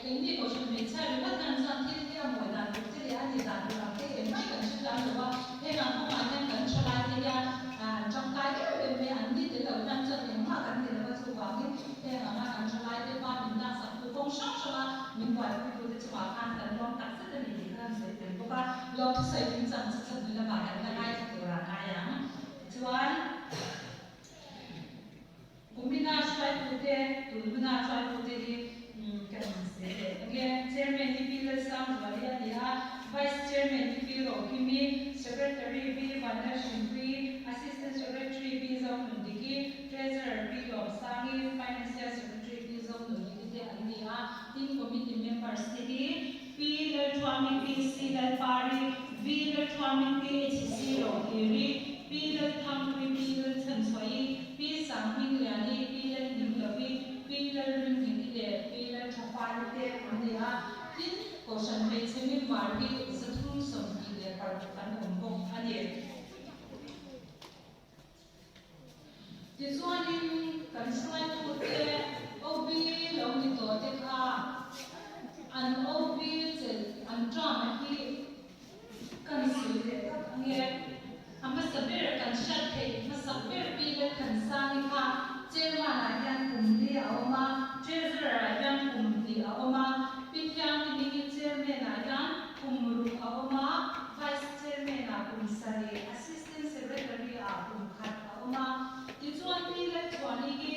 Keini Kohhran hmeichhia ringawt hian chuan thil hi a mawi dan tur te leh a ni dan tur ang te eng mai kan hre tlang lo va, heng ang kawngah hian kan thalai te hian an tangkai em em mai a, an ni tel lo hian chuan engmah kan ni lo va, chuvangin Heng anga kan thalaite pa min laksaktu kawng hrang hranga min buaipuitute chungah khan kan lawm tak zet a ni tih kha kan sawi tel bawk a. Lawm thusawi kim chang chu chawhnu lamah kan la ngaithla turah ngai ang. Tichuan, kumina hruaitute, tun huna hruaitute hi kan sawi leh ang e. Chairman hi Pi Lalsangzuali a ni a, Vice Chairman hi Pi Rohkimi, Secretary Pi Vanlalhrinpuii, Assistant Secretary Pi Zohmundiki, Treasurer Pi Lawmsangi, Financial Secretary Pi Zonuniki te an ni a, tin Committee members te hi Pi Lalthuami, Pi C Lalpari, V Lalthuami, Pi HC Rohliri, Pi Lalthangpui, Pi Lalchhanchhuahi, Pi Sanghmingliani, Pi Lalhnimlovi, Pi Lalringhmeki leh Pi Lalthafari te an ni a, tin Kohhran hmeichhe member hi 326 an awm bawk a ni. Tichuanin kan hruaitute OB lo ni tawh te kha an OB chelh an term a hi kan sawi leh tak ange. A hmasa ber kan hriat theih hmasak ber Pi Lalthansangi kha Chairman ah hian kum li a awm a, Treasurer ah hian kum hnih a awm a, Pi Thianghliming hi Chairman ah hian kum ruk a awm a, Vice Chairman ah kum sarih, Assistant Assistant Secretary ah kum khat a awm a, tichuan Pi Lalchhuani hi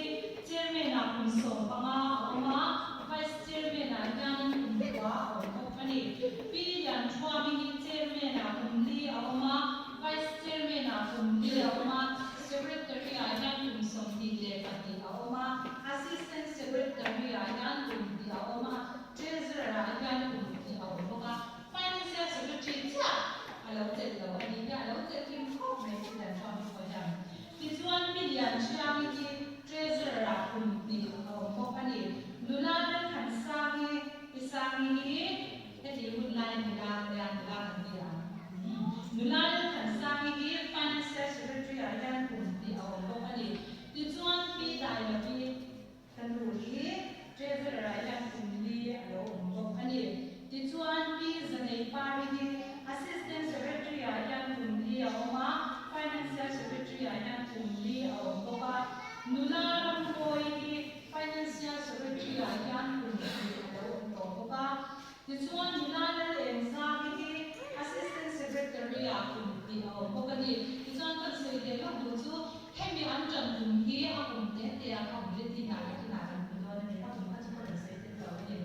Chairman ah kum 15 a awm a, Vice Chairman ah hianin kum kua a awm bawk a ni. Pi Lianchhuami hi Chairman ah kum li a awm a, Vice Chairman ah kum li a awm a, Secretary ah hian kum 22 a awm a, Assistant Secretary ah hian kum hnih a awm a, Treasurer ah hian kum hnih a awm bawk a. Financial Secretary chiah a lo chelh lo a ni hi, a lo chelh kim khawp mai tih dan chuan ka sawi ang. Tichuan mi lian Thiangi hi Treasurer ah kum hnih a awm bawk a ni. Nula Lalthansangi Pi Sangi hi heti hun laia nula nia nula kan ti ang. Nula Lalthansangi hi Financial Secretary ah hian kum hnih a awm bawk a ni. Tichuan Pi Dailovi Ka nu hi Treasurer ah hian kum li a lo awm bawk a ni. Tichuan Pi Zanei Pari hi Assistant Secretary ah hian kum li a awm a, Financial Secretary ah hian kum li a awm bawk a. Nula Rammawi hi Financial Secretary ah hian kum hnih a lo awm tawh bawk a. Tichuan nula Lalengzami hi Assistant Secretary ah kum hnih a awm bawk a ni. Tichuan kan sawi leh lawk duh chu Hemi an ṭan kum hi a kum te te a kha bulletin ah nakinah kan hmu dawn a ni. A kum kha chu ka rawn sawi tel lo a ni.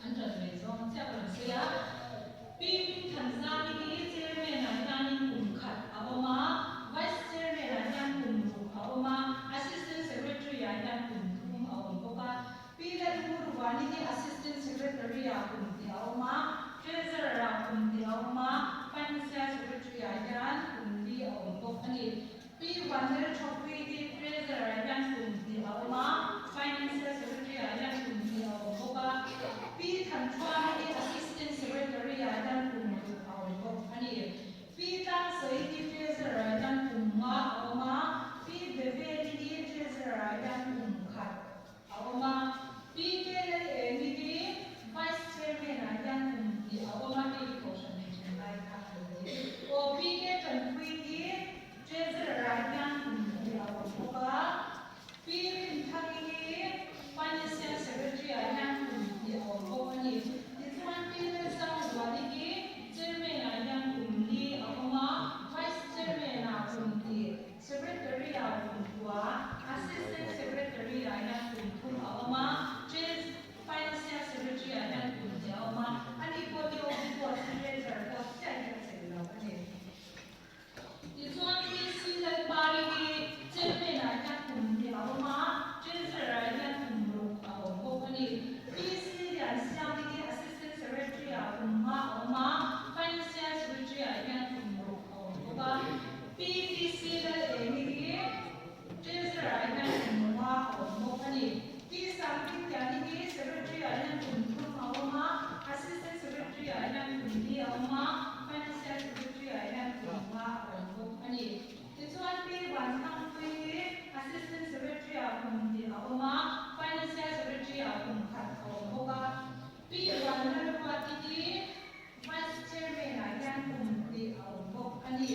An ṭan ve zawng chiah ka rawn sawi a. Pi Hmingthanzami hi Chairman ah hianin kum khat a awm a, Vice Chairman ah hian kum ruk a awm a, Assistant Secretary ah hian kum thum a awm bawk a. Pi Lalhurvani hi Assistant Secretary ah kum hnih a awm a, Treasurer ah kum hnih a awm a. Pi Vanlalthawkpui hi Treasurer ah hian kum hnih a awm a, Financial Secretary ah hian kum hnih a awm bawk a. Pi Thanthuana hi Assistant Secretary ah hian kum ruk a awm bawk a ni. Pi Tlangsawi hi Treasurer ah hian kum nga a awm a, Pi Beveli hi Treasurer ah hian kum khat a awm a. Pi Kelal-Emi hi Vice Chairman ah hian kum hnih a awm a, hei hi Kohhran nei thin lai kha a lo ni. Aw Pi K Tanpui hi Treasurer ah hian kum hnih a awm bawk a. Pi Rinthangi hi Financial Secretary ah hian kum hnih a awm bawk a ni. Tichuan Pi Lalsangzuali hi Chairman ah hian kum li a awm a, Vice Chairman ah kum hnih, Secretary ah kum kua, Assistant Secretary ah hian kum thum a awm a, Financial Secretary ah hian kum hnih a awm a, ani pawh hi OB post hi Treasurer post chiah hi a chelh lo a ni. Tichuan PC Lalpari hi Chairman ah hian kum hnih a awm a, Treasurer ah hian kum ruk a awm bawk a ni. PC Liansiami hi Assistant Secretary ah kum nga a awm a, Financial Secretary ah hian kum ruk a awm bawk a. PTC Laleni hi Treasurer ah hian kum nga a awm bawk a ni. Pi Sangdingtiani hi Secretary ah hian kum thum a awm a, Assistant Secretary ah hian kum li a awm a, Financial Secretary ah hian kum nga a awm bawk a ni. Tichuan Pi Vanthangpui hi Assistant Secretary ah kum hnih a awm a, Financial Secretary ah kum khat a awm bawk a. Pi Vanlalruati hi Vice Chairman ah hian kum hnih a awm bawk a ni.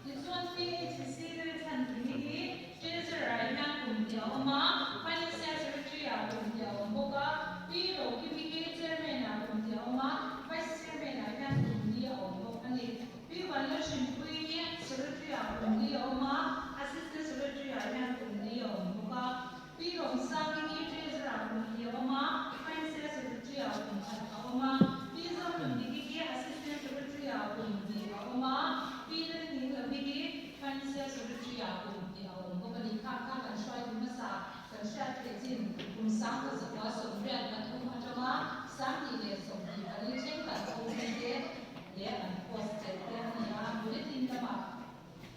Tichuan PHC Lalchhanhimi hi Treasurer ah hian kum hnih a awm a, Financial Secretary ah kum hnih a awm bawk a, Pi Rokimi hi Chairman ah kum hnih a awm a, Vice Chairman ah hian kum li a awm bawk a ni. Pi Vanlalhrinpuii hi Secretary ah kum li a awm a, Assistant Secretary ah hian kum li a awm bawk a. Pi Lawmsangi hi Treasurer ah kum hnih a awm a, Financial Secretary ah kum khat a awm a. Pi Zonunhiki hi Assistant Secretary ah kum hnih a awm a, Pi Lalninglovi hi Financial Secretary ah kum hnih a awm bawk a ni. Kha kha kan hruaitu hmasa kan hriat theih chin kum 1983 atanga 2024 thleng kan OB te leh an post chelh te a ni a, bulletin lamah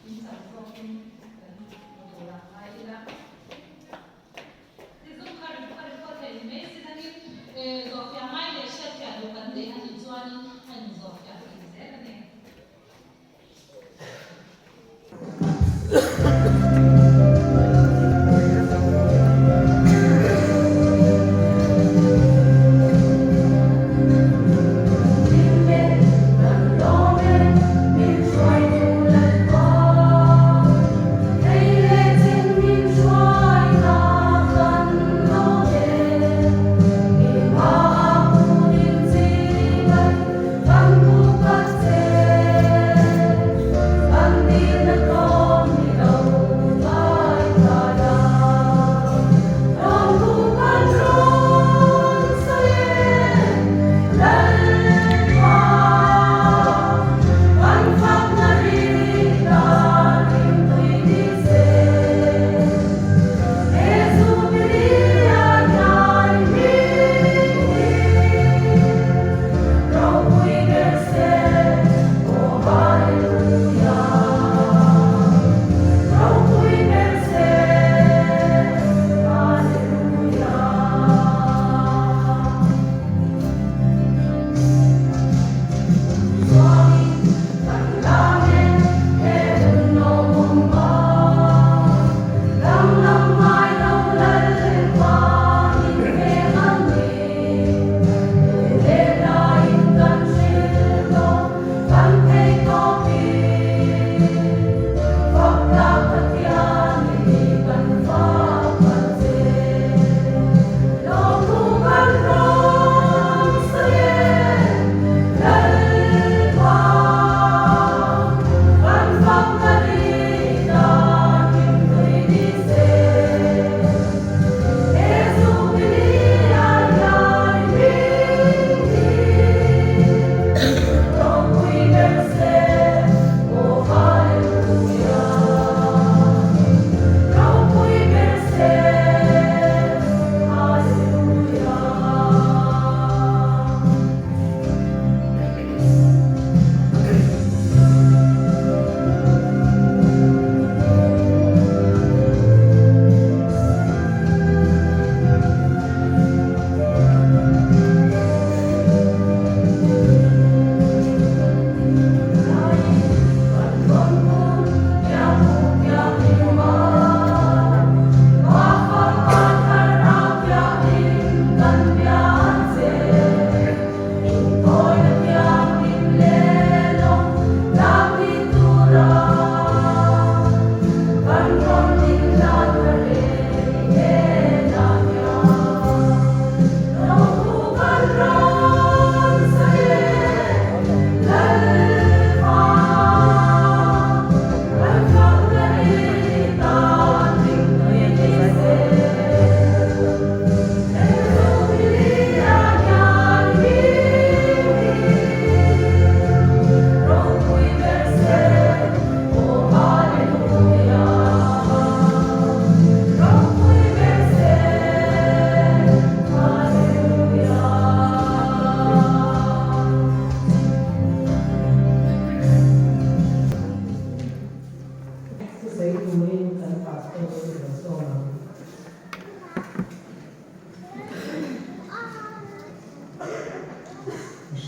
In chak zawkin kan hmu tur a ngai ila. Tizung kha report report theih ni mai si dangin zawhfiah ngai leh hriatfiah duh kan nei a nih chuanin a inzawhfiah thei zel a ni.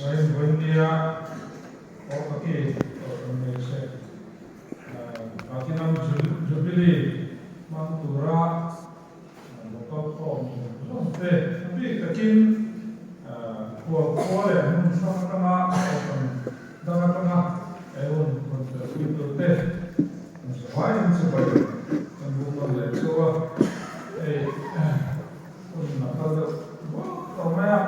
Sain vawinia aw ka ki tawh kan nei se. Platinum Jubilee hmang tura local khawm zawng zawng te a bik takin khual khua leh hmun hrang atanga kohhran dang atanga he hun rawn telpui tur te an zavaiin chibai kan buk nawn leh chu a, hei hun a kal deuh buak tawh mai a,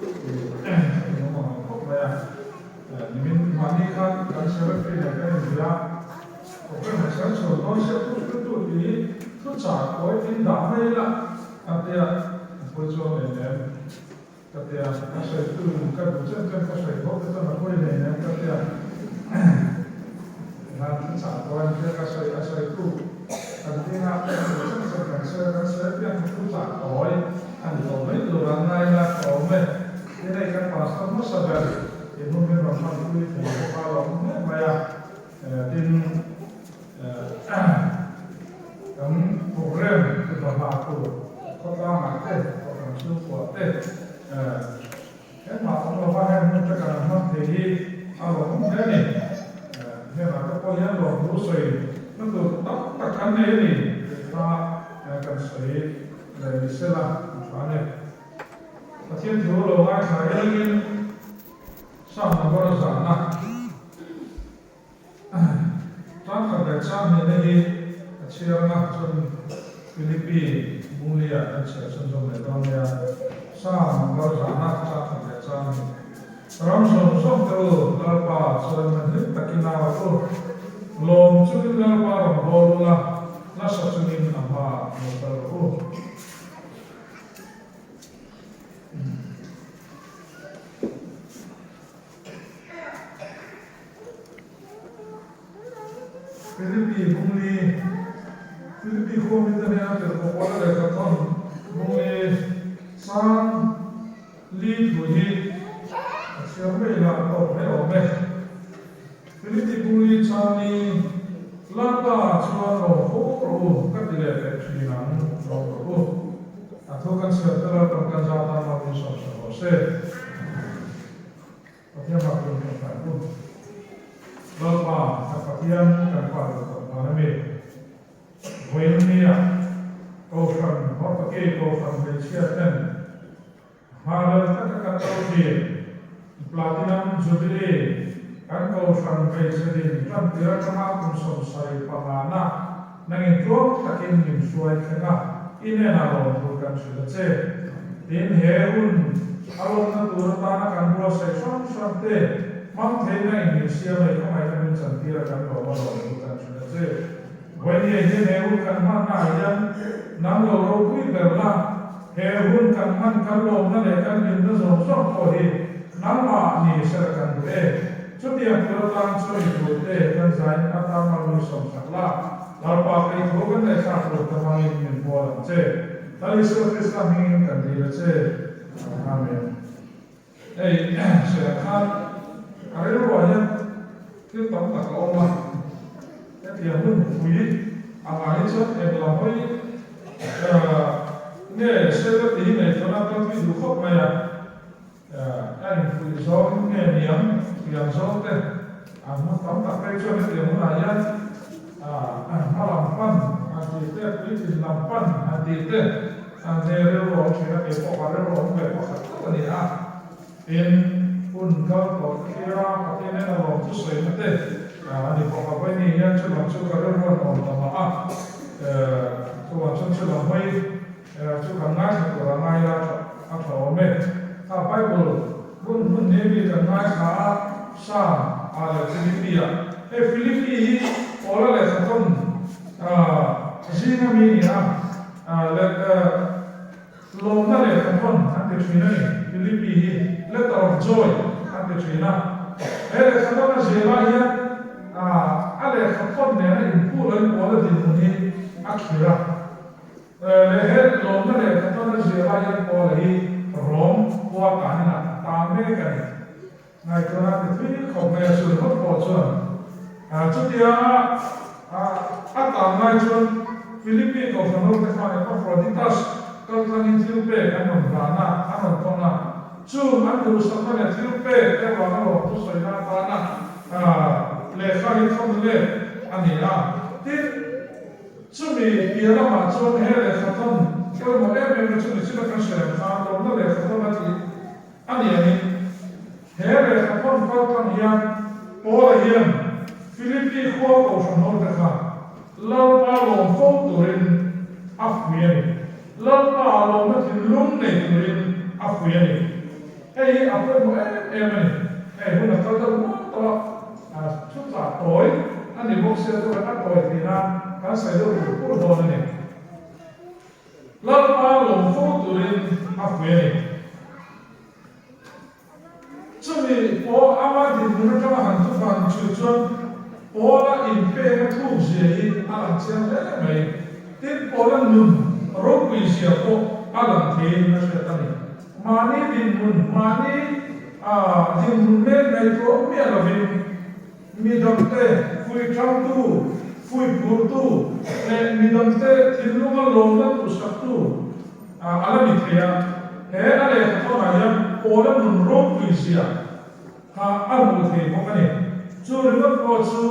ih a awm ang khawp mai a. Nimin mahni khan kan secretary nen kan inbia a, Program han sawi chhuak dawn se thu hriltu tih hi thu chah kawi tin dah mai ila a tia, a pawi chuang hlei nem ka tia, a sawitu in ka duh chen chen ka sawi tho te chuan a pawi hlei nem ka tia, tikhan thu chah kawi an tia ka sawi a sawitu kan dinga ka duh chen chen kan sawi a, kan sawi apiang kha thu chah kawi a ni tawh mai tur an ngai ila ka awm e. Tin hei kan pastor hmasa ber i hmun min rawn hmanpui thei bawk a lo awm hle mai a, tin kan program ti hla tur khawtlangah te, kohhran chhungkuah te hengmah awm lova heng hmun te kan han hman thei hi a lo awm hle a ni. Hengah te pawh hian lawmthu sawi na tur tam tak kan nei a ni tih kha kan sawi leh ni sela a tha a ni. Pathian thu lo ngaithla engin Sam number a zahna Tlangkhat leh chang hnehna hi a chhiar anga chuan Philippi Bunglia kan chhiar chhunzawm leh dawn nia. Sam number zahna tlangkhat leh chang hnih. Ram zawng zawng te u Lalpa chuan na hlim takin au u. Lawm chungin Lalpa rawn bawl ula, nasa chungin a hmaah lo kal rawh u. Philippi Bungli Philippi khua mite hnena tirhkoh Paula lehkha thawn Bungli sang li thu hi a chhiar mai ila a tawk hle awm e. Philippi Bungli chang li Lalpa chuan lawm fo rawh u ka ti leh leh thin ang lawm rawh u. A thu kan chhiar tel a kan kan zat tan lo in sawm sak rawh se. Pathian bak tun kan hrai u. Lalpa kan Pathian kan pa duh tawh dan a mi. Vawiin nia Kohhran Hortaki Kohhran hmeichhia ten Hmalal taka kan lo thin. Platinum Jubilee kan Kohhran hmeichhe din tan tir atanga kum 75 na nangin tluang takin min hruai thleng a, i hnenah lawmthu kan hrilh a che. Tin, he hun a lawmna tur atana kan buatsaih hrang hrang te hmang theihna in min siam ei khawngaihna min chantir a kan lawm a lawmthu kan hrilh a che. Vawinia hian he hun kan hmannaah hian nang lo ropui ber la, he hun kan hman kan lawmna leh kan hlimna zawng zawng pawh hi nangmah ni sela kan duh e. Chutiang tur atan chu i turte kan zain atan malui sawmsak la, Lalpa kei thu kan ngaihthlak tur ka hmangin min hual ang che. Lal Isua Krista hmingin kan dil a che. Amen. Hei sawiah khan a rilruah hian thil tam tak a awm a, hetiang hun pui angah hi chuan eng lam hawi nge sawi tih hi ngaihtuahna a kalpui duh khawp mai a, a infuih zawng nge niang tiang zawng te an hmu tam tak phei chuan hetiang hunah hian hma lam pan han tih te, puitlin lam pan han tih te. An he rilru awm thin a, kei pawh ka rilru awm ve pakhat tlat a ni a. Tin, hun kal tawh te thlir a, Pathian hian a lawm chu sawina te a ni bawk a, vawiin hian chu lam chu ka rilru an awm ta mah a, chuan chuan chu lam hawi chu kan ngaithla tur a ngai la a tha awm e. Kha Bible hun hmun ni mi kan ngaithla a, Psalm ah leh Philippi ah. Hei Philippi hi Paula lehkhathawn zinga mi a ni a. Lawmna lehkha thawn an ti thin a ni. Philippi hi Letter of Joy an ti thin a. He lehkha thawn a ziah lai hian a lehkha thawn nena inphu loin pawl a dinhmun hi a khirh a. Leh he lawmna lehkha thawn a ziah lai hian Paula hi Rom khua tanin a tang mek a ni. Ngaihtuahna ti thui khawp mai a chu ringawt pawh chuan chutia a tan lai chuan Philippi kohhran ho te khan Epaphroditus kaltlangin thil pek an rawn hlan a, an rawn tawn a. Chung an duhsakna leh thil pek te vanga lawmthu sawina atana lehkha hi thawn let a ni a. Tin, chumi piah lamah chuan he lehkha thawn pawimawh em em na chu nichina kan hre ang khan lawmna lehkha thawn a tih a ni angin he lehkha thawn kal tlang hian Paula hian Philippi khua kohhran hote kha Lalpa lawm fo turin a fui a ni. Lalpa a lawmna thinlung nei turin a fui a ni. Hei hi a pawimawh em em a ni. Hei hun a kal deuh mual tawh a, thu chah tawi a ni bawk sia chuan a tawi theih nan kan sawi deuh pur pur dawn a ni. Lalpa lawm fo turin a fui a ni. Chumi pawh ama dinhmun atanga han thufan chu chuan Paula inpek a thuk zia hi a lang chiang hle mai. Tin, Paula nun ropui zia pawh a lang theiin a hriat a ni. Mahni dinhmun, mahni dinhmun mek ngaihtuah miah lovin midangte fuiṭangtu, fuiphurtu leh midangte thinlunga lawmna duhsaktu a la ni thei a. He a lehkha thawnah hian Paula nun ropui zia kha a hmuh thei bawk a ni. Chu ringawt pawh chu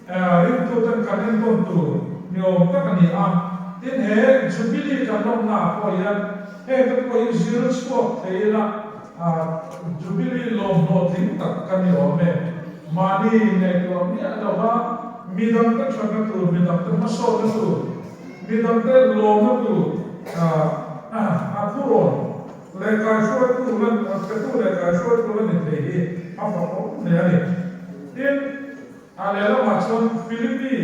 ringtuten kan enkawn tur ni awm tak a ni a. Tin, he Jubilee kan lawmnaah pawh hian hengte pawh hi zir chhuak thei ila Jubilee lawm hlawhtling tak kan ni awm e. Mahni ngaihtuah miah lova midangte thatna tur, midangte hmasawnna tur, Midangte lawmna tur a thurawn leh kaihruaitu lan petu leh kaihruaitu la ni thei hi a fakawm hle a ni. Tin, a lehlamah chuan Philippi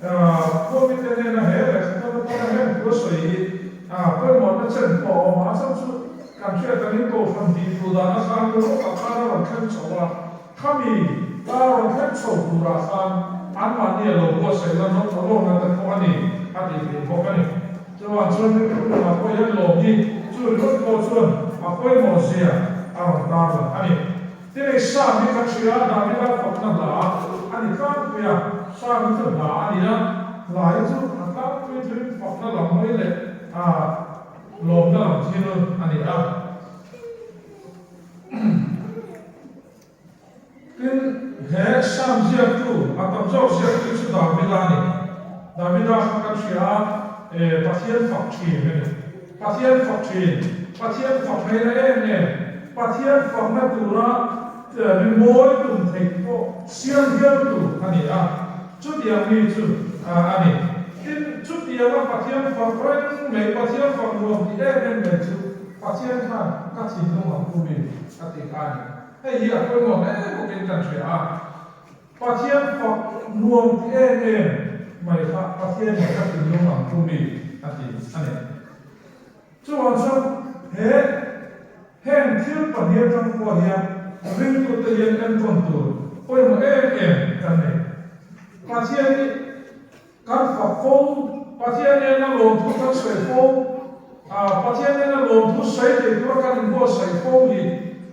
khuamite nena he lehkhathawn atana heng thu a sawi hi pawimawhna chen pawh a awm a, a chhan chu kan hriat angin Kohhran tih duh dan a khan Europe-ah khan a rawn thleng chho a, Khami ka rawn thleng chho turah khan anmahni a lo buatsaih la nawt a lawmna te pawh a ni a tih theih bawk a ni. Chuan chuan rilru lamah pawh hian lawm hi chu ringawt pawh chuan a pawimawh zia a rawn tarlang a ni. Tin hei Sam hi ka hria a, Davida fakna hla a ni tlangpui a, Sam hi chu hla a ni a, hla hi chu a tlangpui thuin fakna lam mai leh lawmna lam thil a ni a. Tin, he Psalm ziaktu, a tam zawk ziaktu chu Davida a ni. Davida kha kan hria a, e, Pathian fak thin a ni. Pathian fak thin, Pathian fak hleina em em, Pathian fakna tura rimawi tum theih pawh siam hialtu a ni a, chutiang mi chu a ni. Tin, chutianga Pathian fak reng mai, Pathian fak nuam ti em em mai chu Pathian khan ka thinlung ang pu mi a ti kha a ni. Hei hi a pawimawh hle bawkin kan hria a. Pathian fak nuam ti em em mai kha Pathianin ka thinlung ang pu mi a ti a ni. Chuvang chuan he heng thil pahnih atang pawh hian ringtute hian enkawn tur pawimawh em em kan nei. Pathian hi Kan fak fo, Pathian nena lawmthu kan sawi fo, Pathian nena lawmthu sawi thei tura kan inbuatsaih fo hi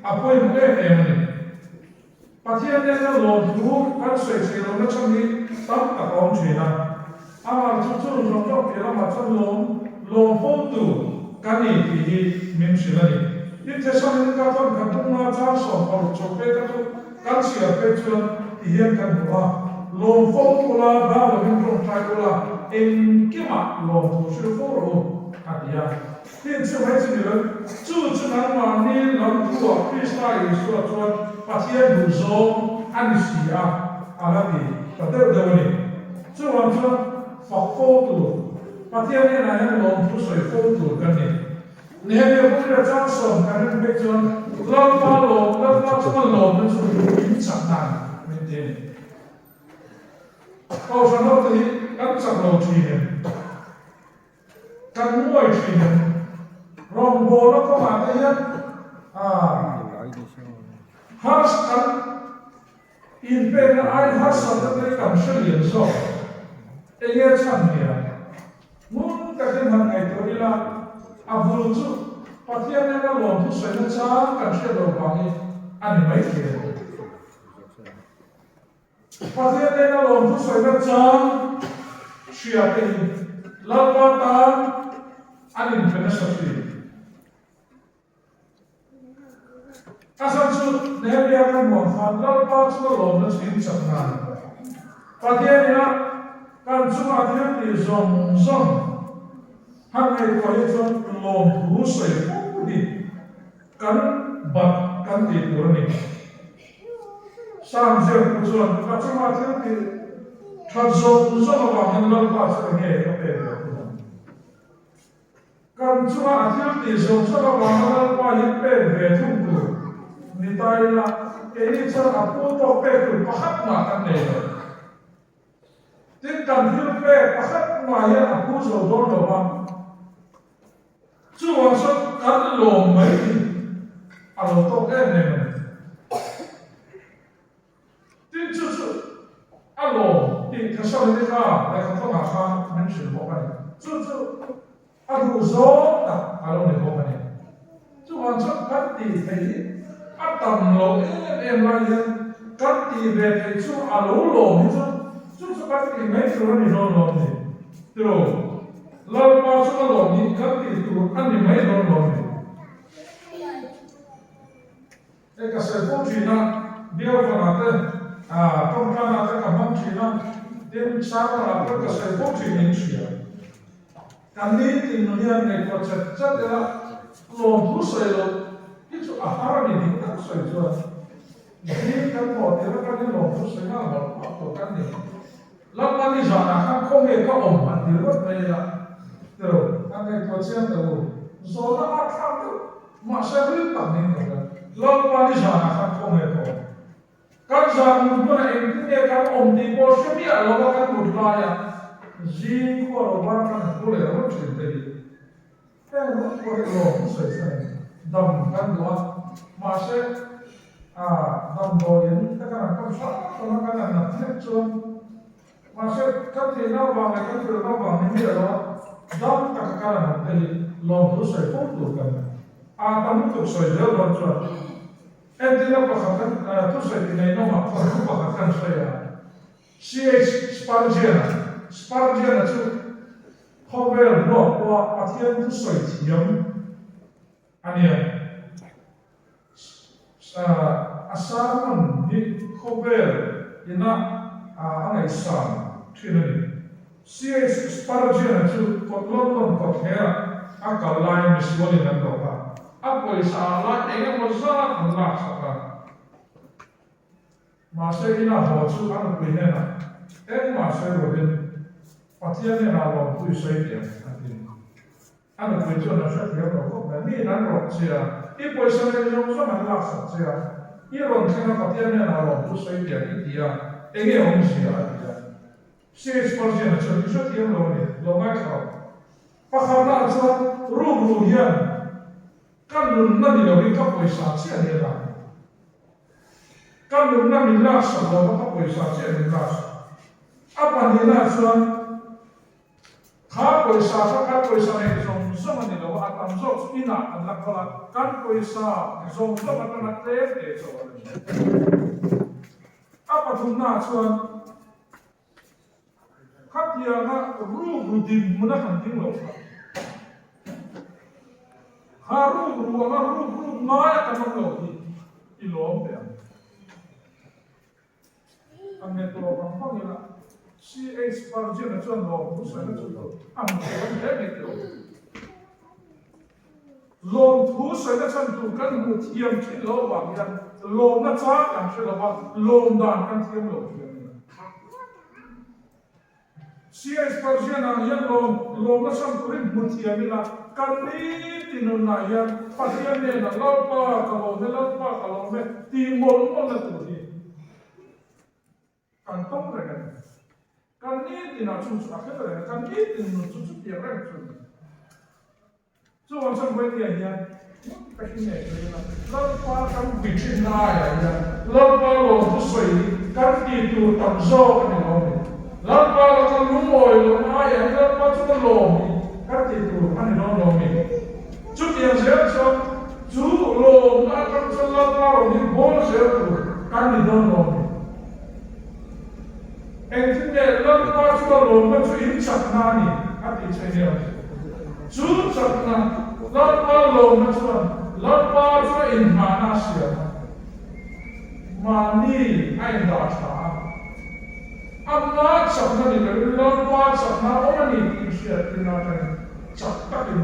a pawimawh em em a ni. Pathian nena lawmthu kan sawi thei lohna chhan hi tam tak a awm thin a, amah chu chung zawng zawng piah lamah chuan lawm lawm fo tur ka ni tih hi min hrilh a ni. Tin, Thesalonika chuan kan tum nga chang 16 chawp pek a chu Kan chhiar phei chuan ti hian kan hmu a, lawm fo ula, dau lovin tawngtai ula, engkimah lawmthu hrilh fo rawh u, a ti a. Tin, chu mai chu ni lo, chu chu nangmahni lam thuah Krista Isua chuan Pathian duh zawng a ni si a, a la ti ta deuh deuh a ni. Chuvang chuan fak fo tur, Pathian hnenah hian lawmthu sawi fo tur kan ni. Nehemia hmawngin a chang sawm kan rin phei chuan Lalpa lawm, Lalpa chunga lawmna chu in chak nan min ti a ni. Kohhran ho te hi kan chak lo thin em? Kan nguai thin em? Rawngbawlna kawngah te hian harsh kan inpekna aiin harsatna te hi kan hre lian zawk. Enge chhan nia? Ngun takin han ngaihtuah ila, a bul chu Pathian nena lawmthu sawina chang kan hriat loh vangin a ni mai thei a ni. Pathian nena lawmthu sawina chang hria te hi Lalpa tan an inpe nasa thin. chu Nehemia kan hmuh ang khan Lalpa chunga lawmna chu in chak nan Pathian ina kan chunga thil tih zawng zawng han ngaihtuah hi chuan lawmthu sawi fo hi kan bat kan tih tur a ni. Sam ziaktu chuan ka chunga thil tih that zawng zawng avang hian Lalpa chu enge ka pek ve thung ang? Kan chunga a thil tih zawng zawng avanga Lalpa hi pek ve thung tur ni ta ila, keini chuan a pu tawk pek tur pakhat mah kan nei lo. Tin, kan thil pek pakhat mah hian a pu zo dawn lo va, chuvang chuan kan lawm mai hi a lo tawk em em a ni. Tin, chu chu a lawm tih Thessalonika lehkhathawnah khan min hrilh bawk a ni. Chu chu a duh zawng tak a lo ni bawk a ni. Chuvang chuan kan tih theih hi a tam lo em em lai hian kan tih ve theih chu a lo lawm hi chuan chu chu kan tih mai tur a ni dawn lo a ni. Tiraw? Lalpa chu a lawm hi kan tih tur a ni mai dawn lo a ni. Hei ka sawi fo thin a, Bialvana te tawngtana te ka hmang thin a, tin Sarona pawh ka sawi fo thin in hria. Kan ni tin nun hian ngaihtuah chat chat ila lawmthu sawi loh hi chu a har a ni ding tak sawi chuan zing kan thawh tir atangin lawmthu sawi nghal mawlh mawlh tur kan ni. Lalpa ni zanah khan khawnge ka awm han ti ringawt mai ila tiro kan ngaihtuah chiang ta u. Zawhna a thlak deuh mahse ril tak niin ka hria. Lalpa ni zanah khan khawnge ka awm. Kan zan mut hmunah engtin nge kan awm tih pawh hre miah lova kan mut laia zing khua lo var kan han pu leh ringawt thin te hi. Heng rawng pawh hi lawm thu sawi sawi a ni. Dam kan duh a, mahse damdawiin te kan han pan hrang hrang a, kan han nat hlek chuan mahse kan theihna avang leh kan felna avang ni miah lo a, dam taka kan han awm te hi lawm thu sawi fo tur kan ni. A tam lutuk sawi zel dawn chuan entirna pakhat kan thusawi ti ngaihnawmah thawnthu pakhat kan sawi a. CH Spurgeon-a, Spurgeon-a chu khawvel huap pawha Pathian thusawi thiam a nia. A sermon hi khawvel ina a ngaihsan thin a ni. CH Spurgeon-a chu London kawtthlerah a kal laiin misualin an rawk a, a pawisa ah lai eng emaw zat an laksak a. Mahse ina haw chu a nupui hnenah engmah sawi lovin Pathian hnenah lawmthu i sawi teh ang a ti. A nupui chuan a hrethiam lo khawp mai, mi in an rawk che a, i pawisa nei zawng zawng an laksak che a, i rawn thleng a Pathian hnenah lawmthu sawi teh ang i ti a, enge awmzia a ti a. CH Spurgeon-a chuan i hrethiam lo a ni, lo ngaithla rawh. Pakhatnaah chuan rukru hian Ka nunna ni loin ka pawisa chiah ni la. Ka nunna min laksak lo va ka pawisa chiah min laksak. A pahnihna chuan kha pawisa kha kan pawisa neih zawng zawng a ni lo a, a tam zawk chu inah kan la khawl a, kan pawisa zawng zawng atanga tlem te chauh a ni. A pathumna chuan Khatianga rukru dinhmun a han ding lo kha. Kha rukru anga rukruk ngai a kan awm lo hi i lawm teh ang. A nge tawp ang hmang ila CH Spurgeon-a chuan lawmthu sawi na chu a hmu thiam hle mai tih awm. Lawmthu sawina chhan tur kan hmuh thiam thin lo vang hian lawmna chang kan hre lo va, lawm dan kan thiam lo thin a ni. CS Persian ah hian lawm lawmna chhan turin hmu thiam ila, kan nitin nunah hian Pathian hnenah Lalpa ka lawm e, Lalpa ka lawm e tih mawlh mawlhna tur hi Kan tawng reng a ni. Kan nitinah chung chu a thleng reng a, kan nitin nun chu chutiang reng chu a ni. Chuvang chuan Vawinia hian hmun takin ngei ka ring a, Lalpa kan vui thin laiah hian Lalpa lawmthu sawi hi kan tih tur tam zawk a ni lo a ni. Lalpa laka lungawi loh aiah hian Lalpa chu ka lawm hi kan tih tur a ni dawn lo a ni. Chutiang zel chuan chu lawmna atang chuan Lalpa rawn hi bawl zel tur kan ni dawn lo a ni. Engtin nge Lalpa chuan lawmna chu in chakna a ni a tih che hian chu chakna Lalpa lawmna chuan Lalpa chu a inhmahna a siam a. Mahni a indah tha a, ama chakna ni loin Lalpa chakna a awm a ni tih hriattirna atangin chak takin,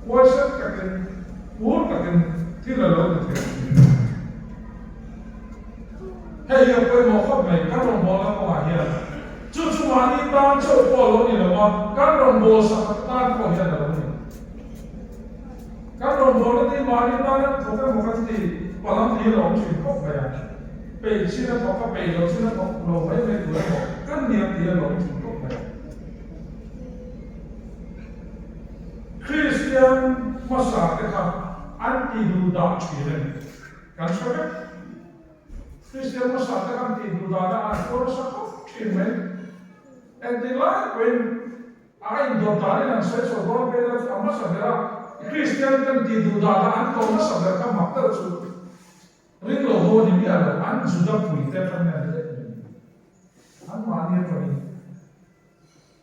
huaisen takin, phur takin thil a lo ti thei thin. Hei hi a pawimawh khawp mai, kan rawngbawlna kawngah hian. Chu chu mahni tan chauh pawh a lo ni lo a, kan rawngbawlsak tan pawh hian a lo ni. Kan rawngbawlna te hi mahni tana thawk emaw kan ti palam hi a lo awm thin khawp mai a, peih chin a thawk a, peih loh chin a thawk lo mai mai tur emaw kan niam tih a lo awm thin khawp mai a. Kristian hmasa te kha an ti duh dah thin a ni. Kan hre vek. Kristian hmasa te khan tih duh dahna an hruai nasa khawp thin mai. Engtik lai pawhin A indawt danin an sawi chhuah dawn phei la chu a hmasa ber a, Kristian ten tih duh dana an ko hmasa ber kha mak deuh chu ring lo ho a ni miah lo, an Juda puite atangin a ni daih mai. An mahni atangin,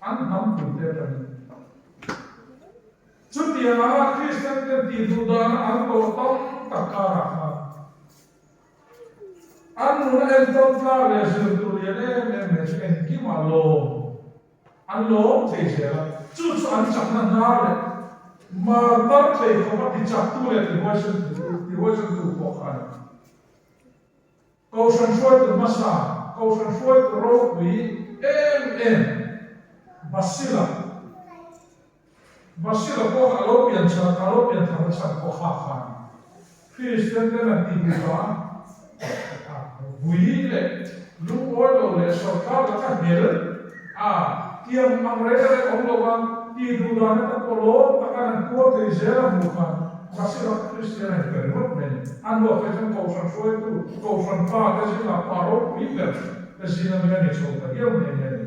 an hnam puite atangin. Chutiang anga Kristian ten tih duh dana an ko tam tak karah khan, an nuna entawn tlak leh zir tur lian em em mai chu engkimah lawm An lawm thei zel a, chu chu an chakna hnar leh mar tar thei khawp a tichaktu leh tihuaisentu pawh kha a ni. Kohhran hruaitu hmasa, Kohhran hruaitu ropui em em Basila, Basila pawh kha a lo pian chhan, a lo pian thar chhan pawh kha kha a ni. Kristian ten an ti duh ta a, vui leh lungawi lo leh sorkar laka hel a, tiang ang reng reng awm lo a, ti duh dan ata pawh lawm taka an tuar thei zel a hmuh khan Basila Kristian a inpe ringawt mai a ni. A hnuah phei chuan Kohhran hruaitu, Kohhran pa te zingah pa ropui ber te zinga mi a ni chho ta viau nghe nghe a ni.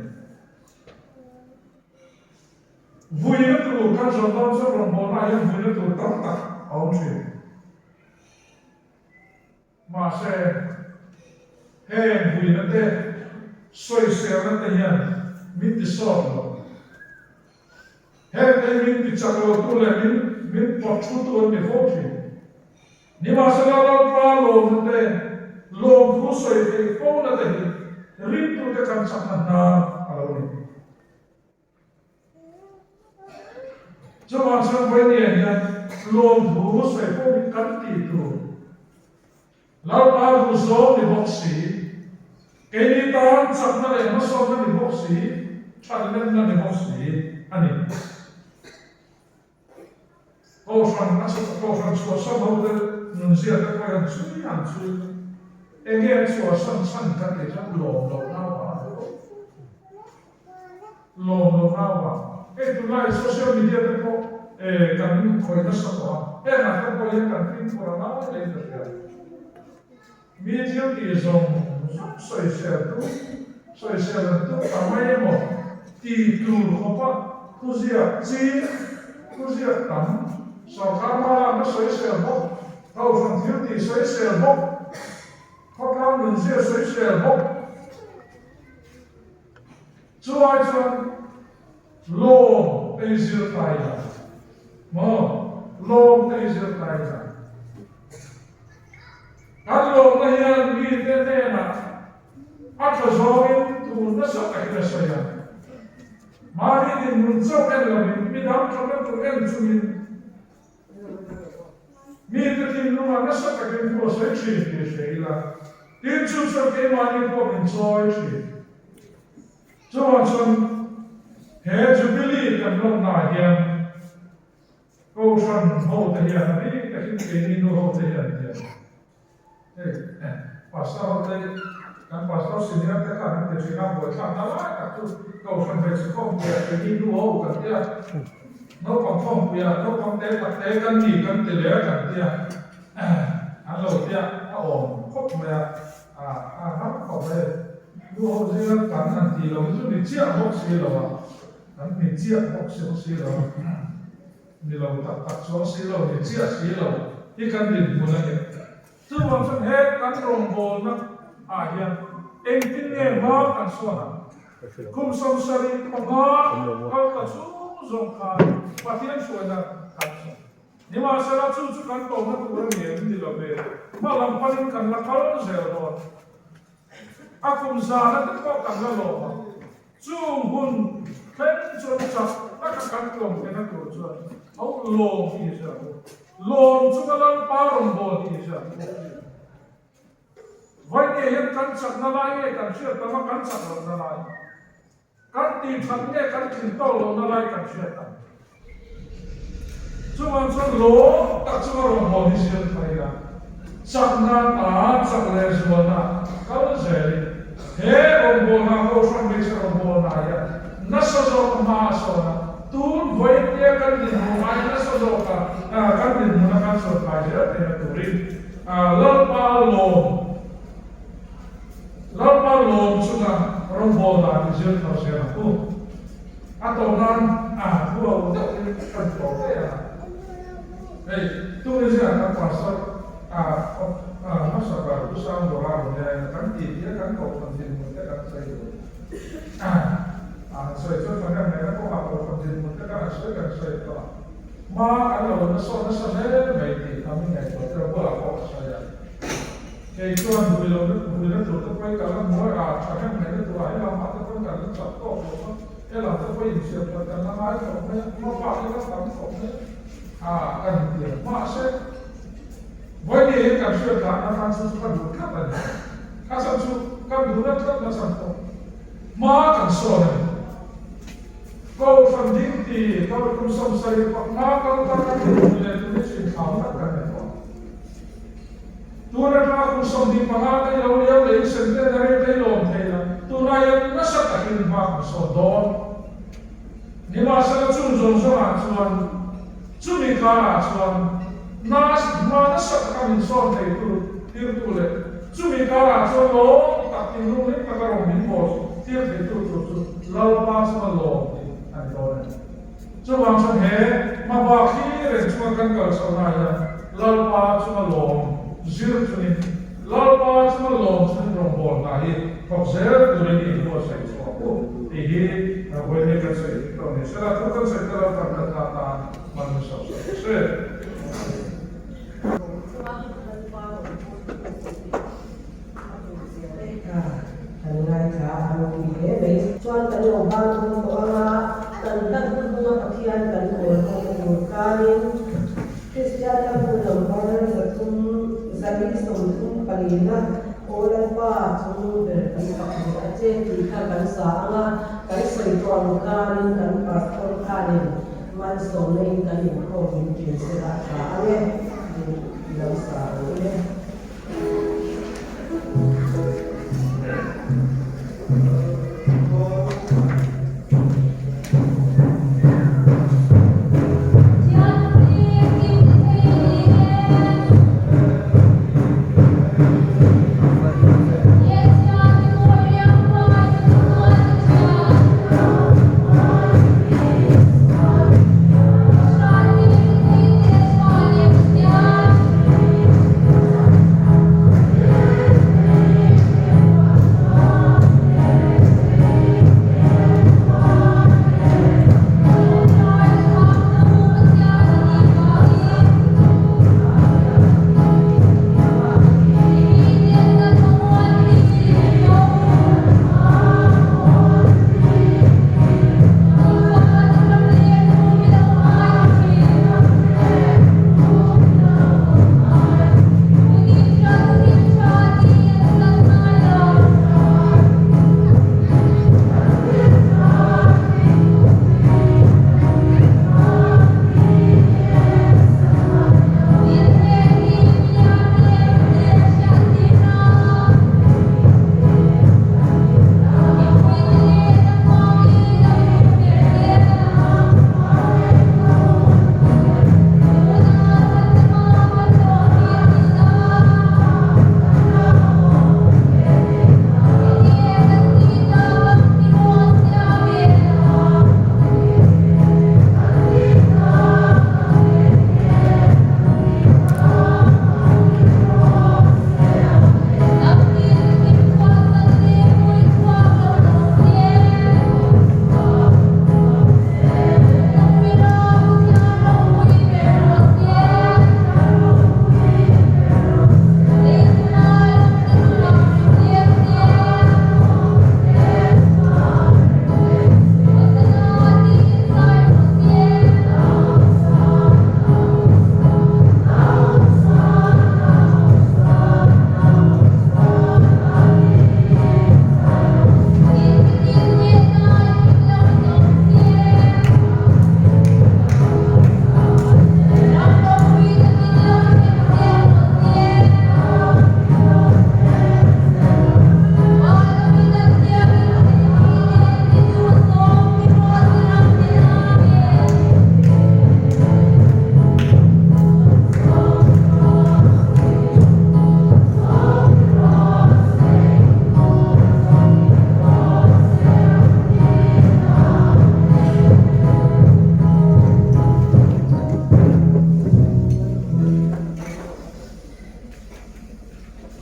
Vuina tur kan zawn dawn chuan rawngbawlnaah hian vuina tur tam tak a awm thin. Mahse, heng vuina te sawiselna te hian min ti sawt lo. Heng te hi min ti chak lo tu leh min min pawt thu tu an ni fo thin. Nimahsela Lalpa lawmna te, lawmthu sawi theih fona te hi ringtute kan chakna hnar a lo ni. Chuvang chuan vawinia hian lawmthu sawi pawh hi kan tih tur. Lalpa duh zawng ni bawk si, keini tan chakna leh hmasawnna ni bawk si, thatlenna ni bawk si a ni. Kohhran a chhuah Kohhran chhuahsan ho te nunzia te pawh hian chui an chui enge an chhuahsan chhan kan tih chuan lawm loh nau vang a ni fo. Lawm loh nau vang. Hei tunlai social media te pawh eh kan khawih nasa tawh a, hengah te pawh hian kan fimkhur a ngai hle in ka hria. Mi thil tih zawng zawng sawisel tu, sawisel an tum ta mai emaw tih tur khawpa thuziak ching, thuziak tam, sorkar hma lakna sawisel bawk, kohhran thil tih sawisel bawk, khawtlang nunzia sawisel bawk. Chulai chuan lawm ei zir ta ila maw? Lawm ei zir ta ila. Kan lawmna hian mite hnenah a tha zawngin tur nasa takin a sawi a. Mahni dinhmun chauh en lovin midang thatna tur en chungin mite thinlungah nasa takin thu a sawi thin tih hre ila. Tin, chu chuan keimahni pawh min chawi thin. Chuvang chuan he Jubilee kan lawmnaah hian Kohhran hote hian a bik takin keini nu hote hian tiang hei Pastor hote kan Pastor senior te khan an ti thin a, buaithlakna lai tak chu Kohhran hmeichhe khawmpuiah keini nu ho kan tia, naupang khawmpuiah naupang te tak te kan ni kan ti leh a kan tia an lo tia a awm khawp mai a, a ram khawp mai a ni. Nu ho zinga kan han tih loh hi chu ni chiah bawk si lo a. Kan ni chiah bawk si si lo, ni lo tak tak chuang si lo, ni chiah si lo hi kan dinhmun a ni. Chuvang chuan he kan rawngbawlna ah hian engtin nge hma kan sawn ang? Kum 75 kal ta chung zawng khan Pathian hruaina kan sawn. Nimahsela chu chu kan tawhna tur a ni em ni lo ve, hma lam panin kan la kal zel dawn. A kum zana te pawh kan la lawm a, chung hun thleng chuan chak taka kan tlawm theihna tur chuan ho lawm hi a hria u. Lawm chunga Lalpa rawngbâwl hi a hria u. Vawinia hian kan chakna lai nge kan hriat tam a, kan chak lohna lai, kan tih that nge kan tlin tawk lohna lai kan hriat tam. Chuvang chuan lawm tak chunga rawngbâwl hi zir thar ila, chakna a chak leh zualna kal zelin he rawngbâwlna Kohhran hmeichhe rawngbâwlna hian nasa zawk hma a sawn a, tun vawinia kan dinhmun ai nasa zawka kan dinhmuna kan sawn kai zel theihna turin Lalpa lawm Lalpa lawm chunga rawngbâwlna i zir thar zel ang u. A tawp nan a thu lo deuhin kan tawp daih a. Hei, tunge ziah kan pastor a hmasa ber Pu Sangdawra rawn nia kan tih tih a kan kohhran dinhmun te kan sawi duh a. Han sawi chuan Pathian ngaihna kawngah kohhran dinhmun te kan han sawi kan sawi tawh a. Hma kan lo nasa nasa hle mai tih kha min ngaihtuah tir a, bulah pawh ka sawi a. Kei chuan hui lo hui na tur te pawhin kan la hmuai a, thahnem ngaihna turah he lamah te pawhin kan la chak tawk lo va, he lam te pawhin insiam that kan la ngai khawp mai a, hma bak hi la tam khawp mai a, kan inti a. Mahse, vawiin hian kan hriat dahna khan chu chu ka duh tlat a ni. A chhan chu kan duhna tlat na chhan pawh hma kan sawn a ni. Kohhran ding ti kalkum sawmsarih pakna kal tak a tih leh tuni chin thlau tak kan ni tawh. Tun atanga kum 25 te i lo liam leh in centenary te i lawm thei la, tunah hian nasa takin hma kan sawn dawn. Nimahsela chung zawng zawngah chuan chumi karah chuan nas hma nasa taka min sawn theitu tirtu leh chumi karah chuan lawm tak thinlung hlim taka rawn min bawl tir theitu tur chu Lalpa chunga lawm tih a ni dawn a ni. Chuvang chuan he hmabak hi reng chunga kan kal chhohna hian Lalpa chunga lawm zir chungin, Lalpa chunga lawm chungin rawngbâwl hna hi thawk zel turin i inbuatsaih chhuah u tih hi vawiin kan sawi thei tawh a ni. Sela thu kan sawi te Lalpan kan hna tan hman hmasa sak rawh se. Kan ngaithla a ropui hle mai. Chuan kan lo ban dawn tawh ang a, kan hlat hnuhnunga Pathian kan kawl ho tur kanin Kristian a bu number zathum zali sawmthum palina Aw Lalpa chung ber kan fak leh a che tih kha kan sa ang a, kan sawi tawh ang kanin kan pastor khanin malsawmna in kan inkhawm min ṭin sela a ṭha ang e, i lo sa ang u le.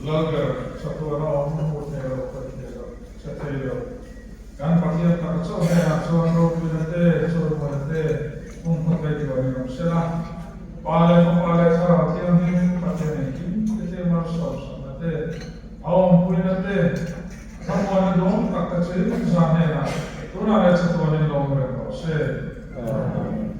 Lalber chatuana awm hmuh thei lo, khawih thei lo, che thei lo. Kan Pathian taka chauh hnenah chuan ropuina te, chawimawina te pumkhaw thei tuanin awm se la. Pa leh Fapa leh Thlarau Thianghlim Pathian engkim te te malsawmsakna te, a awmpuina te, thlamuanna duang tak te chu zan hnenah tunah leh chatuanin lo awm reng rawh se. Amen.